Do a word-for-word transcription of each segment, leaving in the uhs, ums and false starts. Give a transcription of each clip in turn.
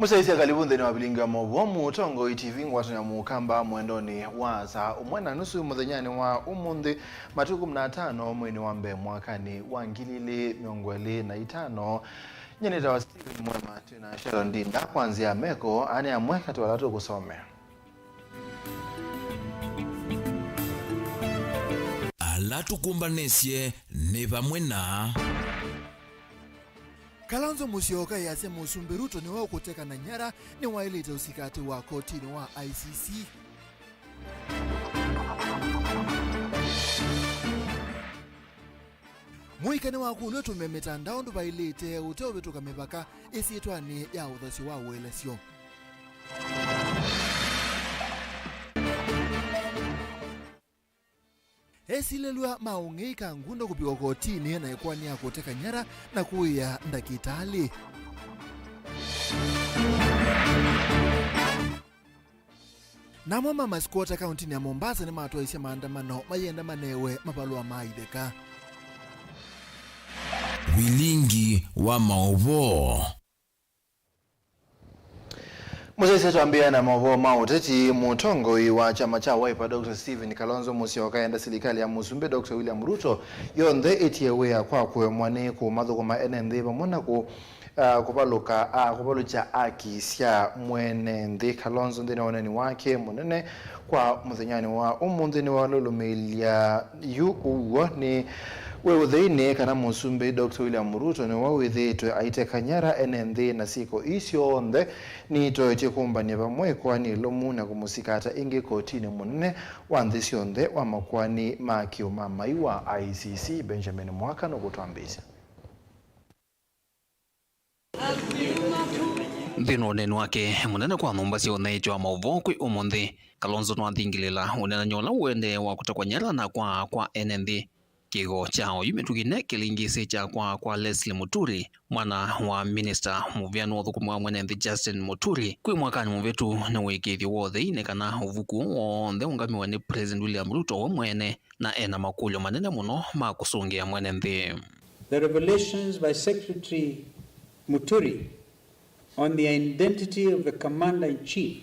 Mũsyaĩĩsya, kalivu nthĩnĩ wa vilingi wa maũvoo Mũtongoi T V, ngwatanĩo ya Mũkamba mwendonĩ wa saa ũmwe na nusu mũthenyanĩ wa ũmũnthĩ, matukũ kũmi na atano mweinĩ wa mbee mwakanĩ wa ngili ilĩ mĩongo ĩlĩ na itano. Nyie nĩtawa Stephen Mwema, twĩ na Sharon Ndinda. Kwa nzĩa ya meko, aa nĩ amwe katĩ wa ala tũkũsomea. Ala tũkũmbanĩsye nĩ vamwe na Kalonzo Musyoka easya Mũsumbĩ Ruto nĩwe ũkũtekana nyara, nĩwaĩlĩte ũsika atĩ wa kotinĩ wa I C C. Mũika nĩwakũlw'a ũtũmĩe mĩtandao ndũvaĩlĩte ũteũvĩtũka mĩvaka ĩsyĩtwanĩ ya ũthasyo wa ũelesyo. Esilĩlw'a ma ũng'ei Kangundo kũvikwa kotinĩ na ĩkoani ya kũteka nyara na kũĩa ndakĩtalĩ. Namo ma masikwota kauntinĩ ya Mombasa nĩmatwaisye maandamano mayenda manewe mavalũa ma itheka. Vilingi wa maũvoo. Mũsyaĩĩsya, twambĩĩa na maũvoo ma ũteti. Mũtongoi wa kyama kya Wiper, Doctor Stephen Kalonzo Musyoka, enda silikalĩ ya Mũsumbĩ Doctor William Ruto yonthe ĩtie wĩa kwa kũemwa nĩ kũmathũkũma ene nthĩ vamwe na kũ-, ah, kũvalũka, ah, kũvalũkya aki sya mwene nthĩ. Kalonzo nthĩnĩ wa ũneeni wake mũnene kwa mũthenyanĩ wa ũmũnthĩ nĩwalũlũmĩĩlya yu ũw'o nĩ wĩ ũtheinĩ kana Mũsumbĩ Doctor William Ruto nĩwe wĩthĩĩtwe aiteka nyara ene nthĩ, na syĩko ii syonthe nitoetye kũmbany'a vamwe ĩkoani ĩlũmu na kũmũsikata ĩngĩ kotinĩ mũnene wa nthĩ syonthe wa makoani ma kĩũmamai wa I C C. Benjamin Mwaka nũkũtwambĩĩsya. Nthĩnĩ wa ũneeni wake mũnene kwa nyũmba sya ũnyaĩĩkyo wa maũvoo kwĩ ũmũnthĩ, Kalonzo nĩwathingĩlĩĩla ũneenany'a ũla ũendee wa kũtekwa nyara na kwaa kwa ene nthĩ. Kĩko kya oyu mĩtũkĩ nĩ kĩlingĩsĩ kya kwaa kwa Leslie Muturi, mwana wa minista mũvĩanũ wa ũthũkũmi wa mwene nthĩ Justin Muturi, kwĩ mwakanĩ mũvĩtu nĩ ũĩkĩĩthyo wa ũtheinĩ kana ũvuku ũũ w'onthe ũngamiwe nĩ President William Ruto we mwene, na ena makũlyo manene mũno ma kũsũngĩa mwene nthĩ. The revelations by Secretary Muturi on the identity of the commander-in-chief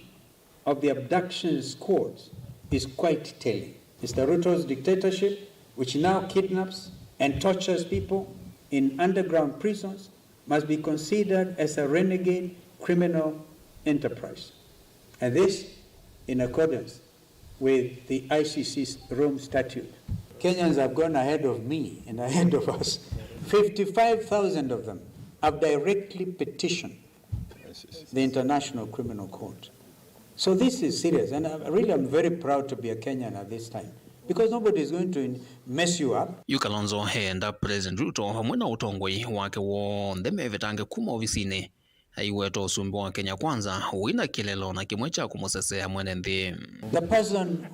of the abduction squads is quite telling. Mister Ruto's dictatorship, which now kidnaps and tortures people in underground prisons, must be considered as a renegade criminal enterprise. And this in accordance with the I C C's Rome Statute. Kenyans have gone ahead of me and ahead of us. Fifty-five thousand of them have directly petitioned the International Criminal Court. So this is serious, and I really am very proud to be a Kenyan at this time, because nobody is going to mess you up. Yu Kalonzo eenda President Ruto vamwe na ũtongoi wake w'onthe mevetange kuma ovisinĩ. Aiweta ũsumbĩ wa Kenya Kwanza wĩ na kĩlelo na kĩmwe kya kũmũsesea mwene nthĩ. The person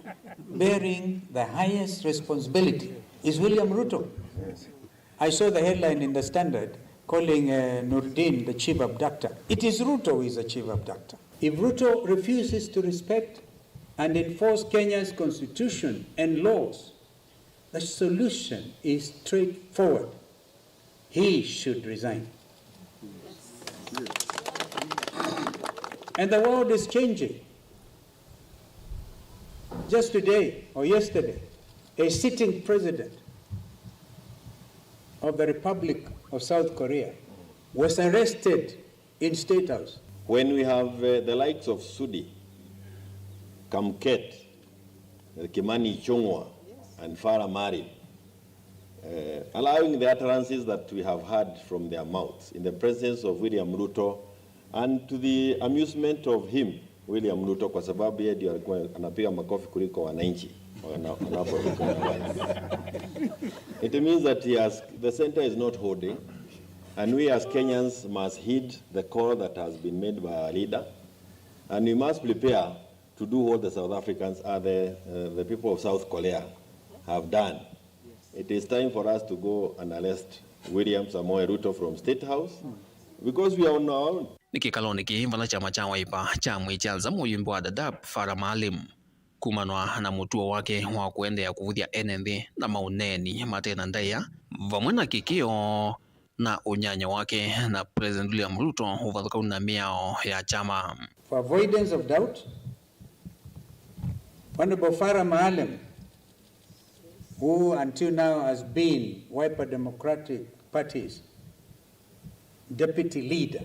bearing the highest responsibility is William Ruto. I saw the headline in the Standard calling, uh, Nurdin the chief abductor. It is Ruto who is the chief abductor. If Ruto refuses to respect and enforce Kenya's constitution and laws, the solution is straightforward. He should resign. And the world is changing. Just today or yesterday, a sitting president of the Republic of South Korea was arrested in State House. When we have, uh, the likes of Sudi, Kamket, uh, Kimani Ichung'wa, and Farah Maalim, uh, allowing the utterances that we have heard from their mouths in the presence of William Ruto, and to the amusement of him, William Ruto, kwa sababu yeye ndio alikuwa anapiga makofi kuliko wananchi wana-, wanapopiga makofi. It means that he has, the center is not holding, and we as Kenyans must heed the call that has been made by our leader, and we must prepare to do what the South Africans, uh, the, uh, the people of South Korea have done. It is time for us to go and arrest William Samoei Ruto from State House, because we are on our own. Nĩ kĩkalonĩ kĩĩ vala kyama kya Wiper kyamwĩkya nza mũyumbi wa Dadaab, Farah Maalim, kumanwa na mũtuo wake wa kũendeea kũvũthya ene nthĩ na maũneeni mate na ndaĩa, vamwe na kĩkĩo na ũnyanya wake na President William Ruto ũvathũkanu na mĩao ya kyama. For avoidance of doubt, Honorable Farah Maalim, who until now has been Wiper Democratic Party's deputy leader,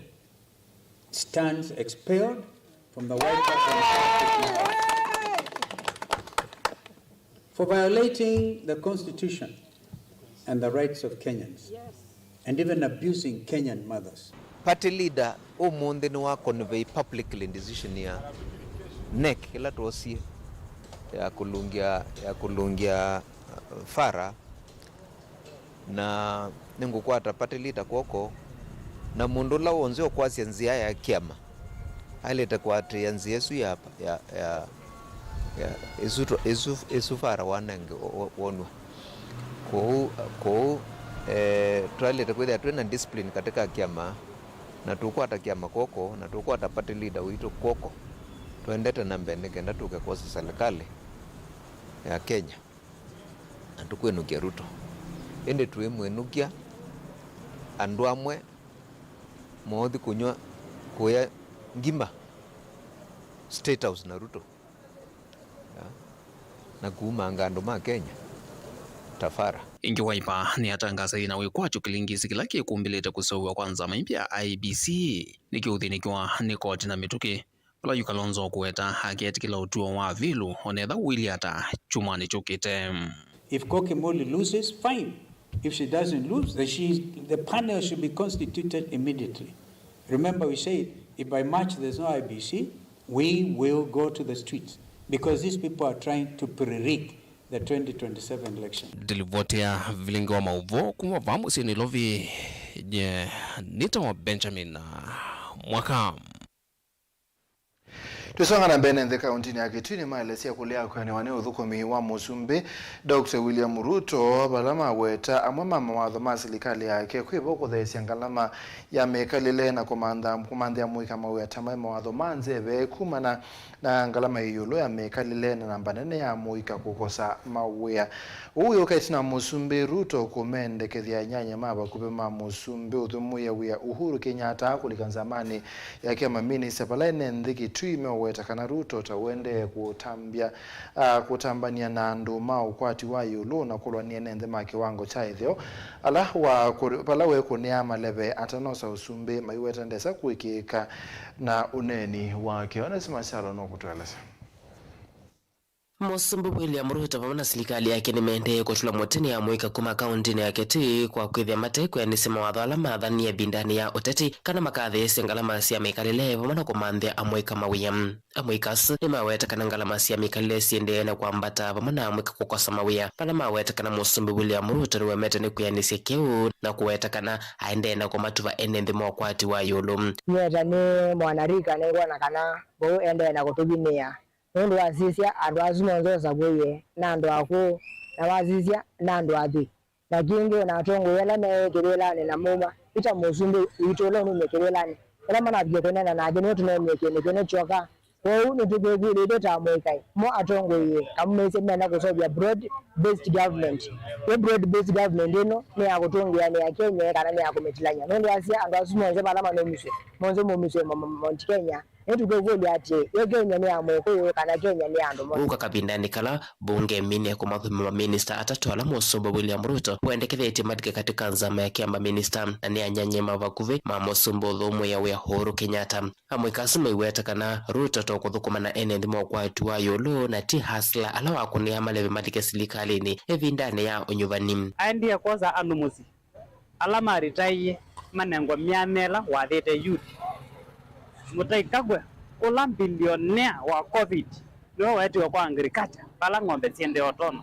stands expelled from the Wiper Democratic Party for violating the constitution and the rights of Kenyans and even abusing Kenyan mothers. Party leader ũmũnthĩ nĩwa convey publicly decision ya NEC ĩla twosie ya kũlũngya, ya kũlũngya uh, Farah, na nĩngũkwata party leader kw'oko, na mũndũ ũla w'onthe ũkwasya nzĩa ya kĩama aĩlĩte kũatĩĩa nzĩa ĩsu ya, ya, ya, ya ĩsu, ĩsu, ĩsu Farah wanenge wonw'a. Kwoou, kwoou eh, twaĩlĩte kwĩthĩa twĩ na discipline katika kĩama, na tũkwata kĩama kw'oko, na tũkwata party leader witũ kw'oko, tũendete na mbee nĩ kenda tũke kwosa serikali ya Kenya. Na tũkwĩnũkya Ruto. Ĩndĩ twĩmwĩnũkya, andũ amwe moothi kũnyw'a kũya ngima State House na Ruto, ya, na kuumanga andũ ma Kenya ta Farah. Ĩngĩ Wiper nĩyatangasaie na wĩkwatyo kĩlingisi kĩla kĩkũmbĩlĩte kũseũvw'a kwa nzama ĩmbya ya I E B C nĩkĩũthĩnĩkĩwa nĩ koti na mĩtũkĩ. Vala yu Kalonzo ũkũweta aketĩkĩla ũtuo wa vilu onetha ũilyĩ ata kyumwanĩ kyũkĩte. If Kokimoli loses, fine. If she doesn't lose, then she, the panel should be constituted immediately. Remember we said, if by March there's no I B C, we will go to the streets because these people are trying to pre-rig the twenty twenty-seven election. Ndilivoti ya vilingi wa maũvoo kuma vaa mũsyĩ Nairobi, nye nĩtawa Benjamin Mwaka. Twĩsonga na mbee, nthĩ kaũntĩnĩ ya Kitui nĩmaelesya kũlea kwĩanĩwa nĩ ũthũkũmi wa Mũsumbĩ Doctor William Ruto, vala maweta amwe ma mawatho ma silikalĩ yake kwĩvo kũtheesya ngalama ya mĩkalĩle na kũmantha, kũmanthĩa mũika mawĩa ta maĩ mawatho ma nzeve kumana na ngalama ĩ ĩũlũ ya mĩkalĩle na namba nene ya mũika kũkosa mawĩa. Ũu wĩũka ĩtina Mũsumbĩ Ruto kũmendekethya anyanya ma vakuvĩ ma mũsumbĩ ũthũmũĩa wĩa Uhuru Kenyatta kũlika nzamanĩ yake ya maminista vala ene nthĩ Kitui meũweta kana Ruto ta ũendee kũtambya, a, kũtambany'a na andũ ma ũkwati wa ĩũlũ na kũlwa nĩ ene nthĩ ma kĩwango kya ĩtheo ala wa kũ-, vala wekũnĩaa maleve atanosa ũsumbĩ, maiweta ndesa kũĩkĩĩka na ũneeni wake. Onesmus Kyalo nũkũtũelesya. Mũsumbĩ William Ruto vamwe na silikalĩ yake nĩmaendee kũtũla mũtĩ nĩ amũika kuma kaũntĩnĩ ya Kitui kwa kwĩthĩa mate kwĩanĩsya mawatho ala mathanie ĩvindanĩ ya ũteti kana makatheesya ngalama sya mĩkalĩle vamwe na kũmanthĩa amũika mawĩa. Amũika asu nĩmaweta kana ngalama sya mĩkalĩle syĩendee na kwambata vamwe na amũika kũkosa mawĩa, vala maweta kana Mũsumbĩ William Ruto nĩwemete nĩ kwĩanĩsya kĩu na kũweta kana aendee na kũmatuva ene nthĩ ma ũkwati wa ĩũlũ. Nyie ta nĩ mwanarika nĩngwona kana Vau endee na kũtũvinyĩĩa, nũndũ wasisya, andũ asu monthe ũsakũie na andũ akũũ, na wasisya, na andũ athwii. Na kĩngĩ, o na atongoi ala meĩ kĩvĩlanĩ na mauma, yu ta mũsumbĩ witũ ũla ũnumie kĩvĩlanĩ, ũla manavikie kũneena nake nĩwe tũneenie kĩndũ kĩnene kyoka. Kwoou nĩtũkĩkw'ĩlĩte ta amũika, mo atongoie kamũmesye menda kũseũvya broad based government. Ĩ broad based government ĩno nĩ ya kũtũngĩanĩa Kenya kana nĩ ya kũmĩtilany'a? Nũndũ asya andũ asu monthe vala manumisye, monthe maumisye Mount Kenya. Nĩtũkĩkũlya atĩĩ, yo Kenya nĩ ya Mũkũyũ kana Kenya nĩ ya andũ monthe? Ũka kavindanĩ kala mbunge ĩminĩe kũmathũmĩa maminista atatũ ala Mũsumbĩ William Ruto wendekethetye malike katĩ ka nzama ya kĩama minista, na nĩ anyanya ma vakuvĩ ma Mũsumbĩ ũthũmũĩa wĩa Uhuru Kenyatta. Amũika asu maiweta kana Ruto to kũthũkũma na ene nthĩ ma ũkwati wa ĩũlũ na ti hustler ala wakũnĩaa maleve malike silikalĩnĩ ĩvindanĩ ya ũnyuvani. Aendie kwosa andũ mũsyĩ. Ala maritaie manengwa myanya ĩla wathĩte youth. Mũtai Kagwe, ũla billionaire wa covid, nĩwe weetiwe kwa agriculture vala ng'ombe syendee ũtono.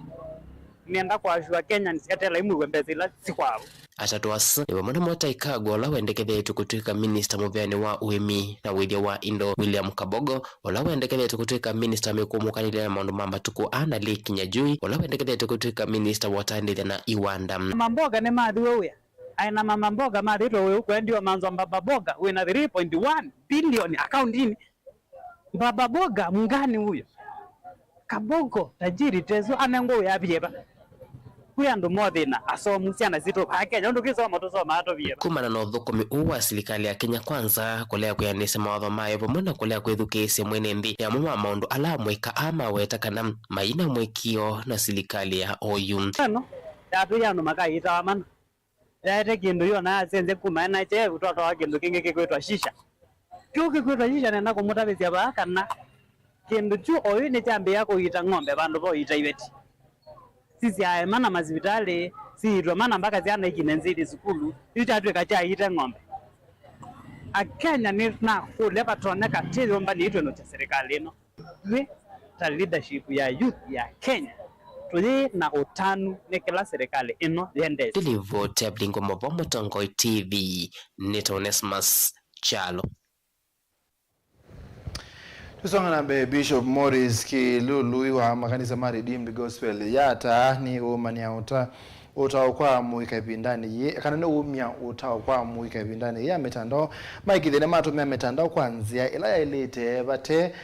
Nĩenda kũassure Kenyans etelai mwĩw'e mbesa ila si kwao. Atatũ asu nĩ vamwe na Mũtai Kagwe ũla wendekethetw'e kũtw'ĩka minista mũveanĩ wa ũĩmi na ũĩthya wa indo, William Kabogo, ũla wendekethetwe kũtw'ĩka minista mĩkũmũkanĩlya na maũndũ ma matukũ aa, na Lee Kinyanjui, ũla wendekethetwe kũtw'ĩka minista wa ũtandĩthya na iwanda. Mama mboga nĩmathiwe wĩa. Aĩ na mama mboga mathĩtwe wĩu kwendiwa manzwa mbaba mboga wĩ na three point one billion akaundinĩ. Mbaba mboga mngani huyo? Kabogo tajiri tesu anengwa wĩa avyeva. Kwĩ andũ mothĩna, asomu, syana sitũ, Akenya, ũndũ kĩsomo tũsomaa tũvie va? Kumana na ũthũkũmi ũũ wa silikalĩ ya Kenya Kwanza, kũlea kwĩanĩsya mawatho mayo vamwe na kũlea kwĩthukĩĩsya mwene nthĩ nĩ amwe ma maũndũ ala amũika aa maweta kana maina mũĩkĩĩo na silikalĩ ya oyu. Ĩno yatwĩie andũ makayĩtawa mana. Yaete kĩndũ yu ona yasenzya kuma N H F, twatwawa kĩndũ kĩngĩ kĩkwĩtwa shisha. Kĩu kĩkwĩtwa shisha nenda kũmũtavĩsya vaa kana kĩndũ kyu oyu nĩkyambĩĩa kũiita ng'ombe vandũ va ũiita iveti. Sisyae mana masivitalĩ, siitwe mana mpaka syana ikine nzĩlĩ sukulu, yu kyatw'ĩka kyaiite ng'ombe. Akenya nĩ nakũlya vatonyeka twĩyũmbanĩe ĩtw'ĩno kya silikalĩ ĩno. Ithyĩ ta leadership ya youth ya Kenya, tũyĩ na ũtanu nĩ kĩla silikalĩ ĩno yendete. Nĩ livoti ya Blingo Movo, Mũtongoi T V, nĩ ta Onesmus Kyalo. Tũsonga na mbee, Bishop Morris Kĩlũlũi wa makanisa ma Redeemed Gospel yata nĩ ũmanya ũta ũtao kwa mũika ĩvindanĩ yĩĩ, kana nĩ umya ũtao kwa mũika ĩvindanĩ yĩĩ ya mĩtandao, maĩkĩĩthye nĩmatũmĩa mĩtandao kwa nzĩa ĩla yaĩlĩte vate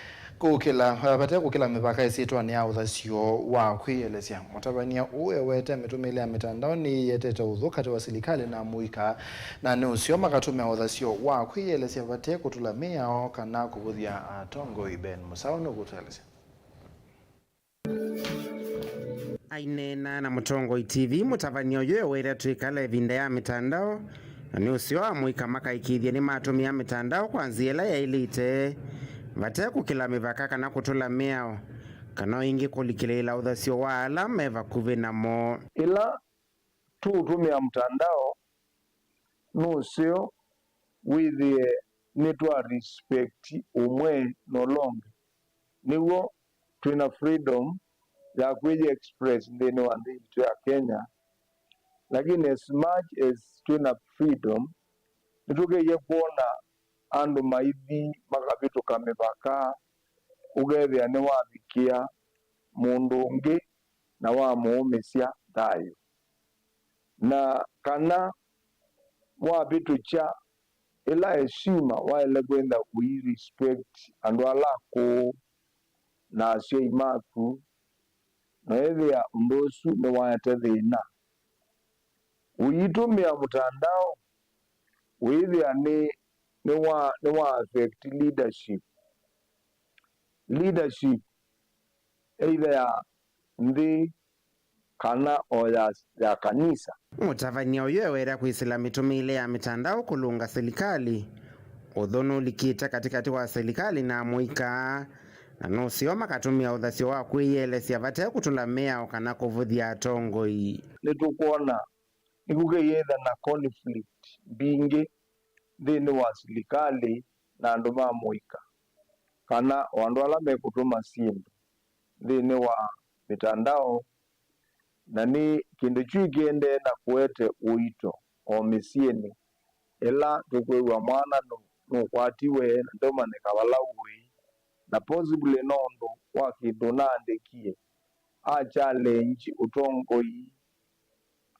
kũkĩla, vate kũkĩla mĩvaka ĩsyĩtwanĩ ya ũthasyo wa kwĩyĩelesya. Mũtavany'a ũũ ewete mĩtũmĩĩle ya mĩtandao nĩyĩetete ũthũ katĩ wa silikalĩ na mũika, na nĩ ũseo makatũmĩa ũthasyo wa kwĩyĩelesya vate kũtũla mĩao kana kũvũthya atongoi. Ben Mũsaũ nũkũtũelesya. Aineena na Mũtongoi T V, mũtavany'a ũyũ eweta twĩkala ĩvinda ya mĩtandao, na nĩ ũseo amũika makaĩkĩĩthya nĩmatũmĩa mĩtandao kwa nzĩa ĩla yaĩlĩte, vate kũkĩla mĩvaka kana kũtũla mĩao, kana o ĩngĩ kũlikĩlĩĩla ũthasyo wa ala me vakuvĩ namo. Ĩla tũũtũmĩa mtandao, nũseo wĩthĩe nĩtwa respect ũmwe na ũla ũngĩ. Nĩw'o twĩ na freedom ya kwĩyĩ express nthĩnĩ wa nthĩ yitũ ya Kenya, lakini as much as twĩ na freedom, nĩtũkeie kwona andũ maithi makavĩtũka mĩvaka, ũkethĩa nĩwavikĩa mũndũ ũngĩ na wamũũmĩsya thayũ. Na kana wavĩtũkya ĩla heshima waĩle kwĩtha ũi respect andũ ala akũũ na asyai maku, na wĩthĩa ũndũ ũsu nĩwaete thĩna. Ũitũmĩa mũtandao wĩthĩa nĩ, nĩwa, nĩwa affect leadership. Leadership either ya nthĩ kana o ya, ya kanisa. Mũtavany'a ũyũ eweta kwĩsĩla mĩtũmĩĩle ya mĩtandao kũlũnga silikalĩ, ũthũ nũlikĩte katĩkatĩ wa silikalĩ na amũika, na nũseo makatũmĩa ũthasyo wa kwĩyĩelesya vate kũtũla mĩao kana kũvũthya atongoi. Nĩtũkwona nĩkũkeie ĩtha na conflict mbingĩ nthĩnĩ wa silikalĩ na andũ ma mũika, kana o andũ ala mekũtũma syĩndũ nthĩnĩ wa mĩtandao, na nĩ kĩndũ kyu kĩendee na kũete ũito o mĩsyĩnĩ, ĩla tũkwĩw'a mwana nũ-, nũkwatiwe na ndeũmanyĩka vala ũĩ, na possibly nũndũ wa kĩndũ naandĩkie, a challenge ũtongoi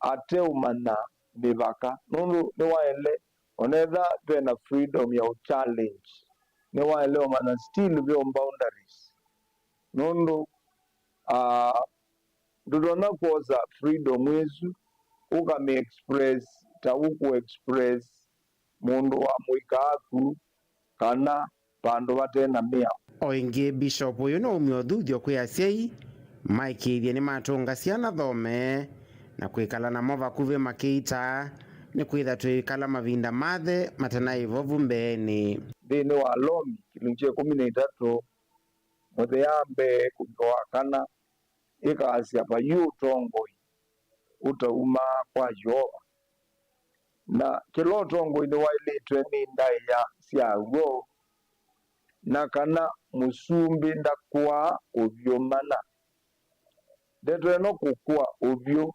ateũmanya mĩvaka, nũndũ nĩwaĩle, onetha ve na freedom ya ũ challenge, nĩwaĩle ũmanya still ve boundaries, nũndũ, ah, ndũtonya kwosa freedom ĩsu ũkamĩ express ta ũkũ express mũndũ wa mũika waku kana vandũ vate na mĩao. O ĩngĩ, Bishop ũyũ nũumya ũthuthyo kwĩ asyai maĩkĩĩthye nĩmatũnga syana thome na kwĩkala namo vakuvĩ makĩitaa, nĩkwĩtha twĩĩkala mavinda mathe matanaĩ vovu mbeenĩ. Nthĩnĩ wa Alomi kĩlungu kya ĩkũmi na itatũ, mũthĩa mbee kũvika wa kana, ĩkaasya, vaiĩ ũtongoi ũtaumaa kwa Yeova. Na kĩla ũtongoi nĩwaĩlĩtwe nĩ ndaĩa syaw'o, na kana mũsumbĩ ndakũaa ũvyũ mana. Ndeto ĩno kũkũa ũvyũ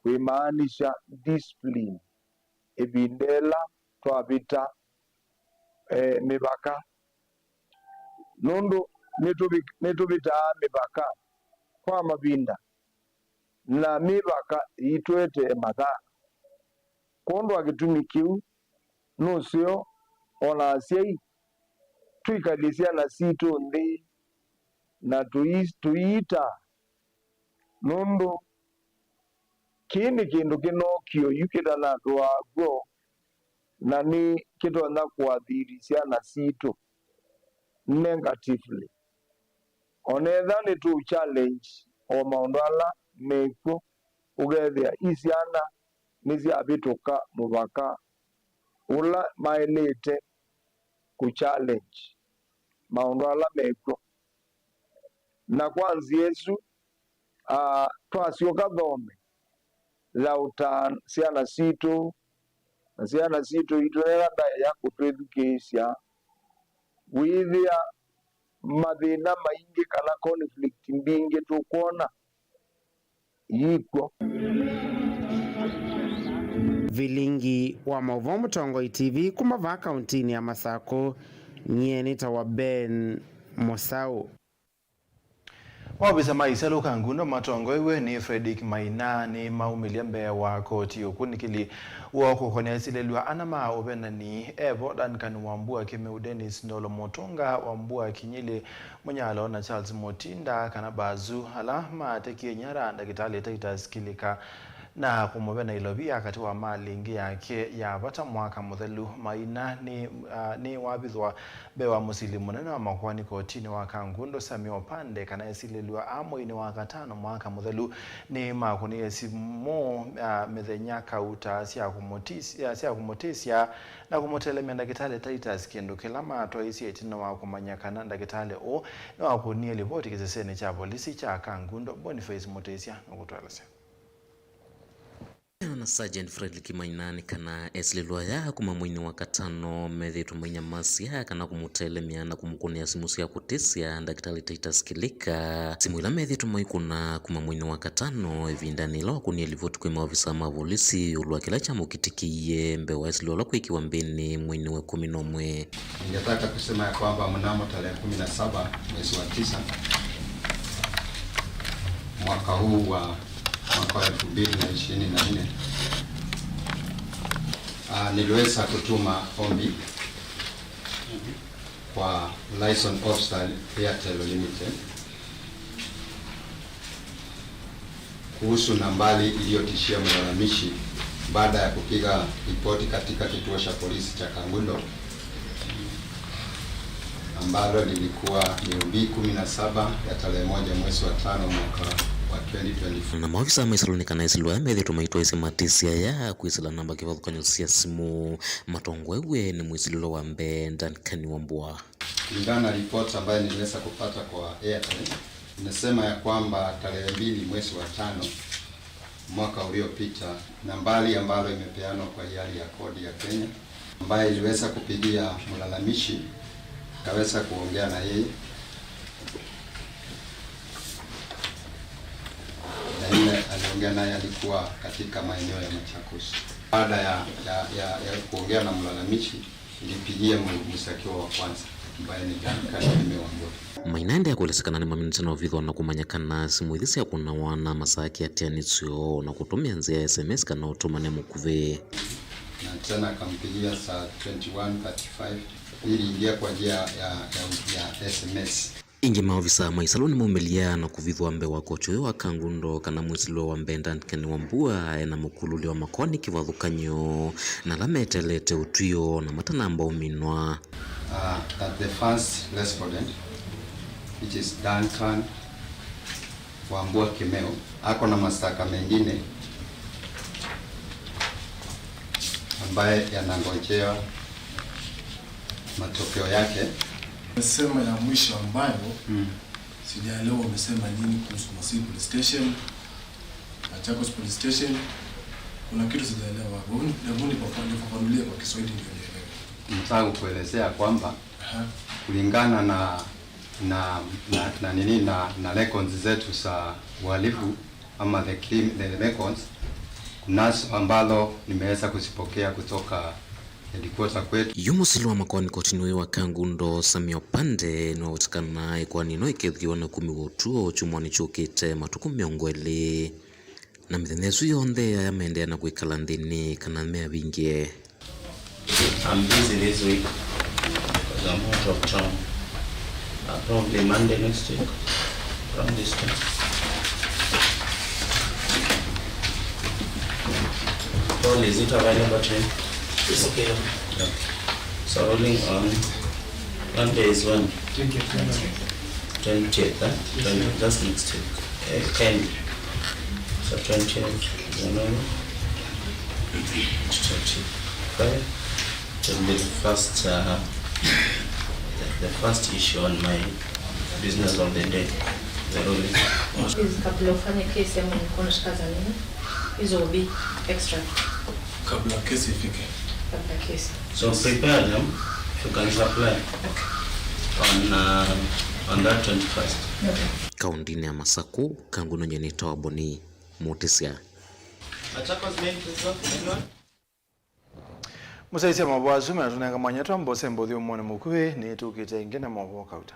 kwĩmaanisha discipline ĩvinda ĩla twavĩta, eh, mĩvaka. Nũndũ nĩtũvi-, nĩtũvĩtaa mĩvaka kwa mavinda, na mĩvaka ĩitũetee mathĩna. Kwondũ wa kĩtumi kĩu, nũseo o na asyai tũikalye syana sitũ nthĩ na tũi-, tũiita, nũndũ Kĩĩ nĩ kĩndũ kĩnoo kĩoyu kĩtanatũaa kw'o, na nĩ kĩtonya kũathiri syana sitũ negatively. O na ethĩwa nĩtũ challenge o maũndũ ala mekw'o, ũkethĩa i syana nĩsyavĩtũka mũvaka ũla maĩlĩte kũ challenge maũndũ ala mekw'o. Na kwa nzĩa ĩsu, aa, twasyoka thome ya ũtaa syana sitũ, na syana sitũ itũnena ndaĩa kũtwĩthukĩĩsya, wĩthĩa mathĩna maingĩ kana conflict mbingĩ tũkwona iikw'o. Vilingi wa maũvoo Mũtongoi T V kuma vaa kauntinĩ ya Masakũ, nyie nĩtawa Ben Mũsaũ. Maovisa ma ĩsalũ Kangundo matongoew'e nĩ Fredrick Maina nĩmaumĩlye mbee wa koti ũkunĩkĩli woo kũkonea esilĩlw'a ana ma ũvenani, evo Duncan Wambua Kĩmeu, Dennis Ndolo Mũtũnga, Wambua Kinyili Mũnyalo na Charles Mũtinda kana Bazu, ala matekie nyara ndakĩtalĩ Titus Kĩlĩka na kũmũvena ilovia katĩ wa malĩ ĩngĩ yake ya vata mwaka mũthelu. Maina nĩ, ah, nĩwavithwa mbee wa mũsili mũnene wa makoani kotinĩ wa Kangundo, Sammy Opande, kana esilĩlw'a a mweinĩ wa katano mwaka mũthelu nĩmakũnĩie simũ, ah, mĩthenya kauta sya kũmũtis-, ah, sya kũmũtĩsya na kũmũtelemya ndakĩtalĩ Titus, kĩndũ kĩla matwaisye ĩtina wa kũmanya kana ndakĩtalĩ ũũ nĩwakũnie livoti kĩsesenĩ kya volisi kya Kangundo. Boniface Mũtĩsya nũkũtũelesya. Kũlingana na Sergeant Fredrick Maina nĩ kana esilĩlw'a aya kuma mweinĩ wa katano methĩĩtwe mainyamasya kana kũmũtelemya na kũmũkũnĩa simũ sya kũtĩsya ndakĩtalĩ Titus Kĩlĩka. Simũ ila methĩĩtwe maikũna kuma mweinĩ wa katano ĩvindanĩ ĩla wakũnie livoti kwĩ maovisa ma volisi ĩũlũ wa kĩla kyamũkĩtĩkĩie mbee wa esilĩlw'a ala kwĩkĩwa mbĩnĩ mweinĩ wa ĩkũmi na ũmwe. Ningetaka kusema ya kwamba mnamo tarehe kumi na saba mwezi wa tisa mwaka huu wa mwaka wa elfu mbili na ishirini na nne, ah, niliweza kutuma ombi kwa liaison officer Airtel Limited kuhusu nambari iliyotishia mlalamishi baada ya kupiga ripoti katika kituo cha polisi cha Kangundo ambalo lilikuwa ni B kumi na saba ya tarehe moja mwezi wa tano mwaka wa twenty twenty-four. Na maovisa ma ĩsalũ nĩ kana esilĩlw'a aya methĩĩtwe maitwaĩsye matĩsĩ aya kwĩsĩla namba kĩvathũkany'o sya simũ matongoew'e nĩ mwĩsilĩlwa wa mbee Duncan Wambua. Kulingana na ripoti ambayo niliweza kupata kwa Airtel, inasema ya kwamba tarehe mbili mwezi wa tano mwaka uliopita, nambari ambalo imepeanwa kwa hiari ya kodi ya Kenya, ambaye iliweza kupigia mlalamishi, akaweza kuongea na yeye, na yule aliongea naye alikuwa katika maeneo ya Machakos. Baada ya, ya, ya, ya kuongea na mlalamishi, nilipigia mu-, mshtakiwa wa kwanza, ambaye ni Duncan Kĩmeu Wambua. Maina endeea kũelesya kana nĩmaminĩte na ũvitho na kũmanya kana simũ ithi syakũnawa na masakĩ atĩanĩsyo na kũtũmĩa nzĩa ya S M S kana ũtũmane mũkuvĩ. Na tena akampigia saa twenty-one thirty-five, iliingia kwa njia ya, ya, ya S M S. Ĩngĩ, maovisa ma ĩsalũ nĩmaumĩlya na kũvithwa mbee wa koti ũyũ wa Kangundo kana mwĩsilĩlwa wa mbee Duncan Wambua ena mũkululyo wa makoani kĩvathũkany'o na ala meteelete ũtw'ĩo na matanamba ũminwa. Uh, that the first respondent, which is Duncan Wambua Kĩmeu, ako na mashtaka mengine ambaye yanangojea matokeo yake. Nimesema ya mwisho ambayo, mm, sijaelewa umesema nini kuhusu Masii Police Station, Machakos Police Station. Kuna kitu sijaelewa. Hebu, hebu nifafa-, nifafanulie kwa Kiswahili ndio nielewe. Nataka kukuelezea kwamba, aha, kulingana na, na, na, na nini, na, na records zetu za uhalifu, ama the crim-, the records, kunazo ambalo nimeweza kuzipokea kutoka headquarter kwetu. Yu mũsilĩlwa wa makoani kotinĩ ũyũ wa Kangundo, Sammy Opande, nĩwaweta kana ĩkoani ĩno ĩkethĩwa na ũkumi wa ũtũo kyumwanĩ kyũkĩte matukũ mĩongo ĩlĩ. Na mĩthenya ĩsu yonthe aya maendeea na kwĩkala nthĩnĩ kana meavingĩe. I'm busy this week because I'm out of town. Uh, probably Monday next week, around this time. All, is it available to you? It's okay. Okay. So rolling on, what day is when? Twentieth, eh? Twenty, just next week. Eh, ten. So twentieth January, twenty-five. It will be the first, uh, the, the first issue on my business of the day. The rolling. Please, kabla ufanye kesi ama nikuwa unashika za nini? Hizo will be extra. Kabla kesi ifike. Kabla kesi. So prepare them, you can supply on, uh, on that twenty-first. Kaũntĩnĩ ya Masakũ, Kanguno nĩtawa Boni Mũtĩsya. Machakos main preserve, anyone? Mũsyaĩĩsya mavoo asu menatũnenga mwanya twamba ũsembe ũthyũmũonĩ mũkuvĩ, nĩtũkĩte ĩngĩ na mavoo kauta.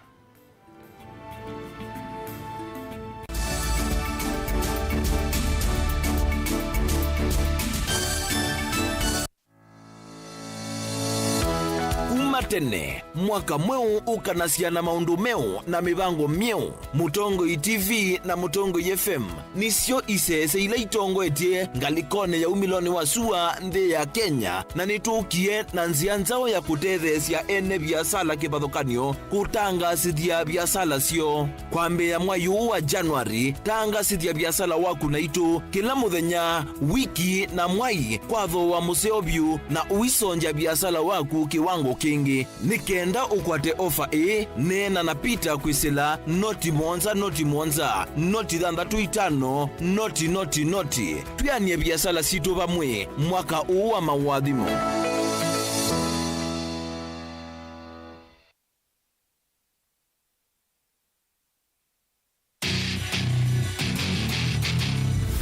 Kuma tene, mwaka mweũ ũkanasya na maũndũ meũ na mĩvango myeũ. Mũtongoi T V na Mũtongoi F M nĩsyo isese ila itongoetye ngalĩkonĩ ya umĩlonĩ wa sua nthĩ ya Kenya, na nĩtũkie na nzĩa nzaũ ya kũtetheesya ene viasala kĩvathũkany'o kũtangaasĩthya viasala syoo. Kwambĩĩa mwai ũũ wa January, tangaasĩthya viasala waku naitũ kĩla mũthenya, wiki, na mwai kwa thooa mũseo vyũ, na ũisongya viasala waku kĩwango kĩngĩ. Nĩ kenda ũkwate ofa ĩĩ, neena na Peter kwĩsĩla noti mũonza, noti mũonza, noti thanthatũ itano, noti, noti, noti. Twĩanĩe viasala sitũ vamwe mwaka ũũ wa maũathimo.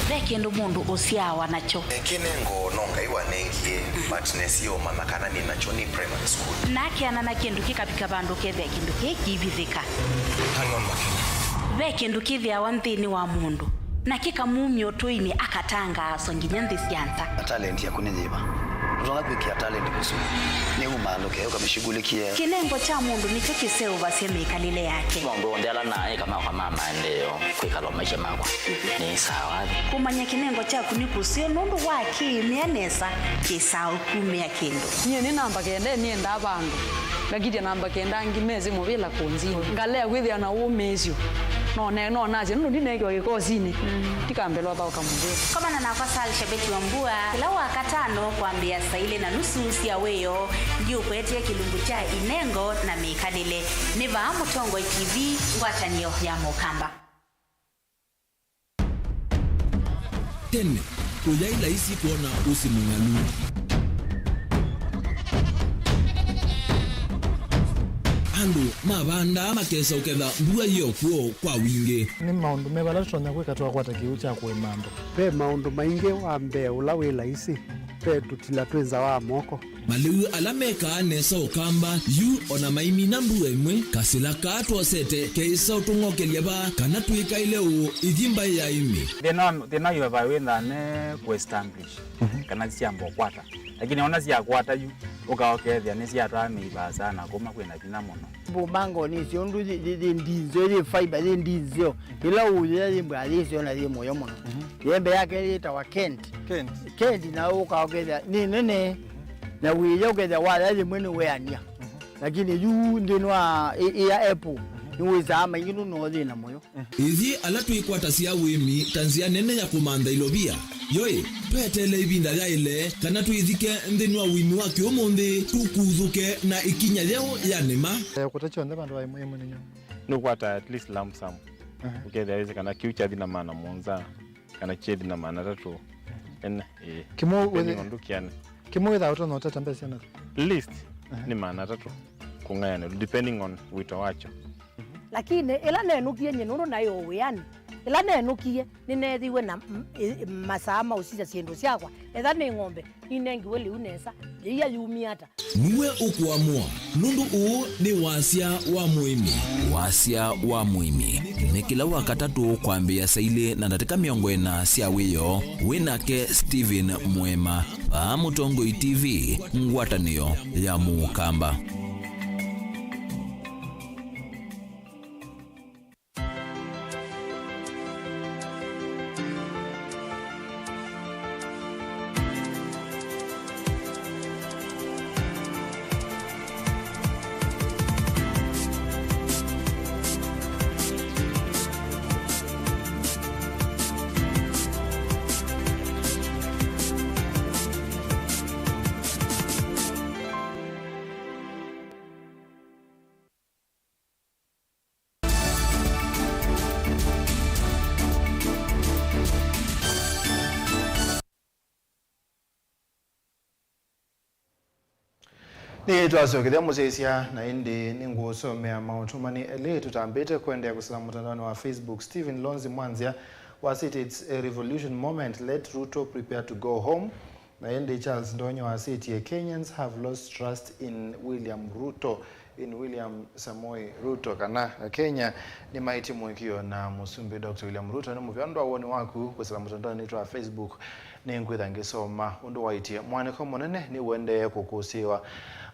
Ve kĩndũ mũndũ ũsyaawa nakyo. Kĩnengo no Ngai wanengie, but nesie ũmanya kana nĩ nakyo nĩ primary school. Nakeana na kĩndũ kĩkavika vandũ ũkethĩa kĩndũ kĩĩ kĩivithĩka. Hang on, Makena. Ve kĩndũ kĩthĩawa nthĩnĩ wa mũndũ, na kĩkamumya ũtũinĩ akatangaaswa nginya nthĩ sya nza. Na talent yaku nĩ yĩva? Ndũtonya kwĩkĩa talent vĩsũ. Nĩ umaalũke, ũkamĩshughulikie. Kĩnengo kya mũndũ nĩkyo kĩseũvasya mĩkalĩle yake. Maũndũ onthe ala naĩ kama kwa ma maendeeo kwĩkala maisha makwa nĩ sawa. Kũmanya kĩnengo kyaku nĩ kũseo nũndũ wa kĩĩmĩa nesa kĩsaa ũkumĩa kĩndũ. Nyie nĩ namba kenda nĩendaa vandũ. Ngakitya namba kenda angĩ mesĩ mũvĩla kũnzi. Ngalea kwĩthĩa na ũmĩĩsyo. No ne-, no nasya nũndũ ndineekiwa kĩkosinĩ. Ndikambĩlwa thaũka mũvĩa. Komana nakwa Sal Shabeti wa Mbua kĩla Wakatano kwambĩĩa saa ilĩ na nusu sya wĩoo. Ndiũkwetie kĩlungu kya inengo na mĩkalĩle. Nĩ vaa Mũtongoi T V, ngwatanĩo ya Mũkamba. Tene, kũyaĩ laisi kwona ũsĩ mũng'alu. Andũ mavandaa makesa ũketha mbua yĩ o kw'o kwa wingĩ. Nĩ maũndũ meva ala tũtonya kwĩka twakwata kĩw'ũ kya kũĩma andũ? Ve maũndũ maingĩ. Wa mbee ũla wĩ laisi, ve tũtila twĩ nza wa moko. Malĩu ala mekaa nesa Ũkamba yu o na maimina mbua ĩmwe, kasĩla kaa twosete keĩsa ũtũng'okelya vaa kana twĩkaĩle ũũ ithi mbaĩ ya ĩmĩ. Thĩna wa, thĩna wa vaa wĩthaa ne kũ establish kana syamba ũkwata. Lakini ona syakwata yu, ũka ũkethĩa nĩsyatwaa mĩi vaasa na kũma kwĩna vinya mũno. Mbumangoni icio ũndũ yĩ, yĩ, yĩ ndinzeo, yĩ fiber, yĩ ndinzeo. Ĩla ũyĩa yĩ mbaa yĩseo na yĩ mũyo mũno. Yembe yake yĩtawa Kent. Kent. Kent na ũka ũkethĩa nĩ nene. Na wĩya ũkethĩa waya yĩmwe nĩ weania. Lakini yu nthĩnĩ wa ĩ-, ĩya apple, nĩwĩsaa maingĩ nũndũ no yĩ na mũyo. Ithyĩ ala twĩkwatasya ũĩmi ta nzĩa nene ya kũmantha ilovia, yoĩ, tweteele ĩvinda yaĩle kana twĩthike nthĩnĩ wa ũĩmi wa kĩũmũnthĩ, tũkuthũke na ĩkinya yeũ ya nĩma. Eh, kũta kyonthe vandũ va ĩmwe ĩmwe nĩ nyũmũ. Nũkwata at least lump sum. Aha. Ũkethĩa wĩsĩ kana kĩu kyathi na maana mũonza, kana kyethi na maana atatũ. Ene, ĩĩ. Kĩmwe depending wĩthĩ-, on ndũkĩane. Kĩmwe wĩthaa ũtonya ũtata mbesa na? Least, aha, nĩ maana atatũ kũng'ayanĩlwa, depending on wĩto wakyo. Lakini ĩla nenũkie nyie nũndũ naĩ o wĩanĩ, ĩla nenũkie nĩneethiwe na m-, ĩ-, masaa ma ũsisya syĩndũ syakwa, etha nĩ ng'ombe, ninengiwe lĩu nesa, yĩia yumie ata? Nĩwe ũkũamũa, nũndũ ũũ nĩ wasya wa mũĩmi. Wasya wa mũĩmi nĩ kĩla Wakatatũ kwambĩĩa saa ilĩ na ndatĩka mĩongo ĩna sya wĩoo. Wĩ nake Stephen Mwema, vaa Mũtongoi T V, ngwatanĩo ya Mũkamba. Nĩtwasyokethya mũsyaĩĩsya, na ĩndĩ nĩngũũsomea maũtũmani elĩ tũtambĩte kũendeea kũsĩla mũtandaonĩ wa Facebook. Stephen Lonzi Mwanzia wasĩtye, "It's a revolution moment, let Ruto prepare to go home." Na ĩndĩ Charles Ndonyo wasĩtye, "Kenyans have lost trust in William Ruto, in William Samoei Ruto," kana Akenya nĩmaĩtye mũĩkĩĩo na Mũsumbĩ Doctor William Ruto. Nĩ mũvea ũndũ wa woni waku kũsĩla mũtandaonĩ witũ wa Facebook. Nĩngwĩtha ngĩsoma ũndũ waĩtye. Mũanĩko mũnene nĩũendee kũkũsĩĩwa.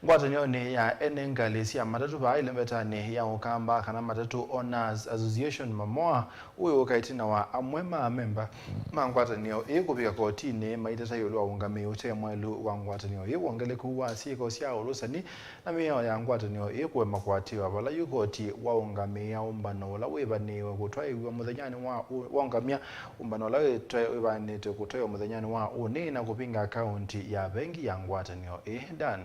Ngwatanĩonĩ ya ene ngalĩ sya matatũ vaa ĩlembetanĩ ya Ũkamba, kana Matatũ Owners Association, Mamoa, ũyũka ĩtina wa amwe ma amemba ma ngwatanĩo ĩĩ kũvika kotinĩ maiteta ĩũlũ wa ũngamĩi ũte mwaĩlu wa ngwatanĩo ĩĩ, wongeleku wa syĩko sya ũlũsani, na mĩao ya ngwatanĩo ĩĩ kũema kũatĩĩwa, vala yu koti waũngamĩĩa ũmbano ũla wĩvanĩĩwe kũtwaĩw'a mũthenyanĩ wa ũ-, waũngamya ũmbano ũla wĩtwa-, wĩvanĩte kũtwaĩwa mũthenyanĩ wa ũnĩ na kũvinga akaunti ya vengi ya ngwatanĩo ĩĩ. Dan.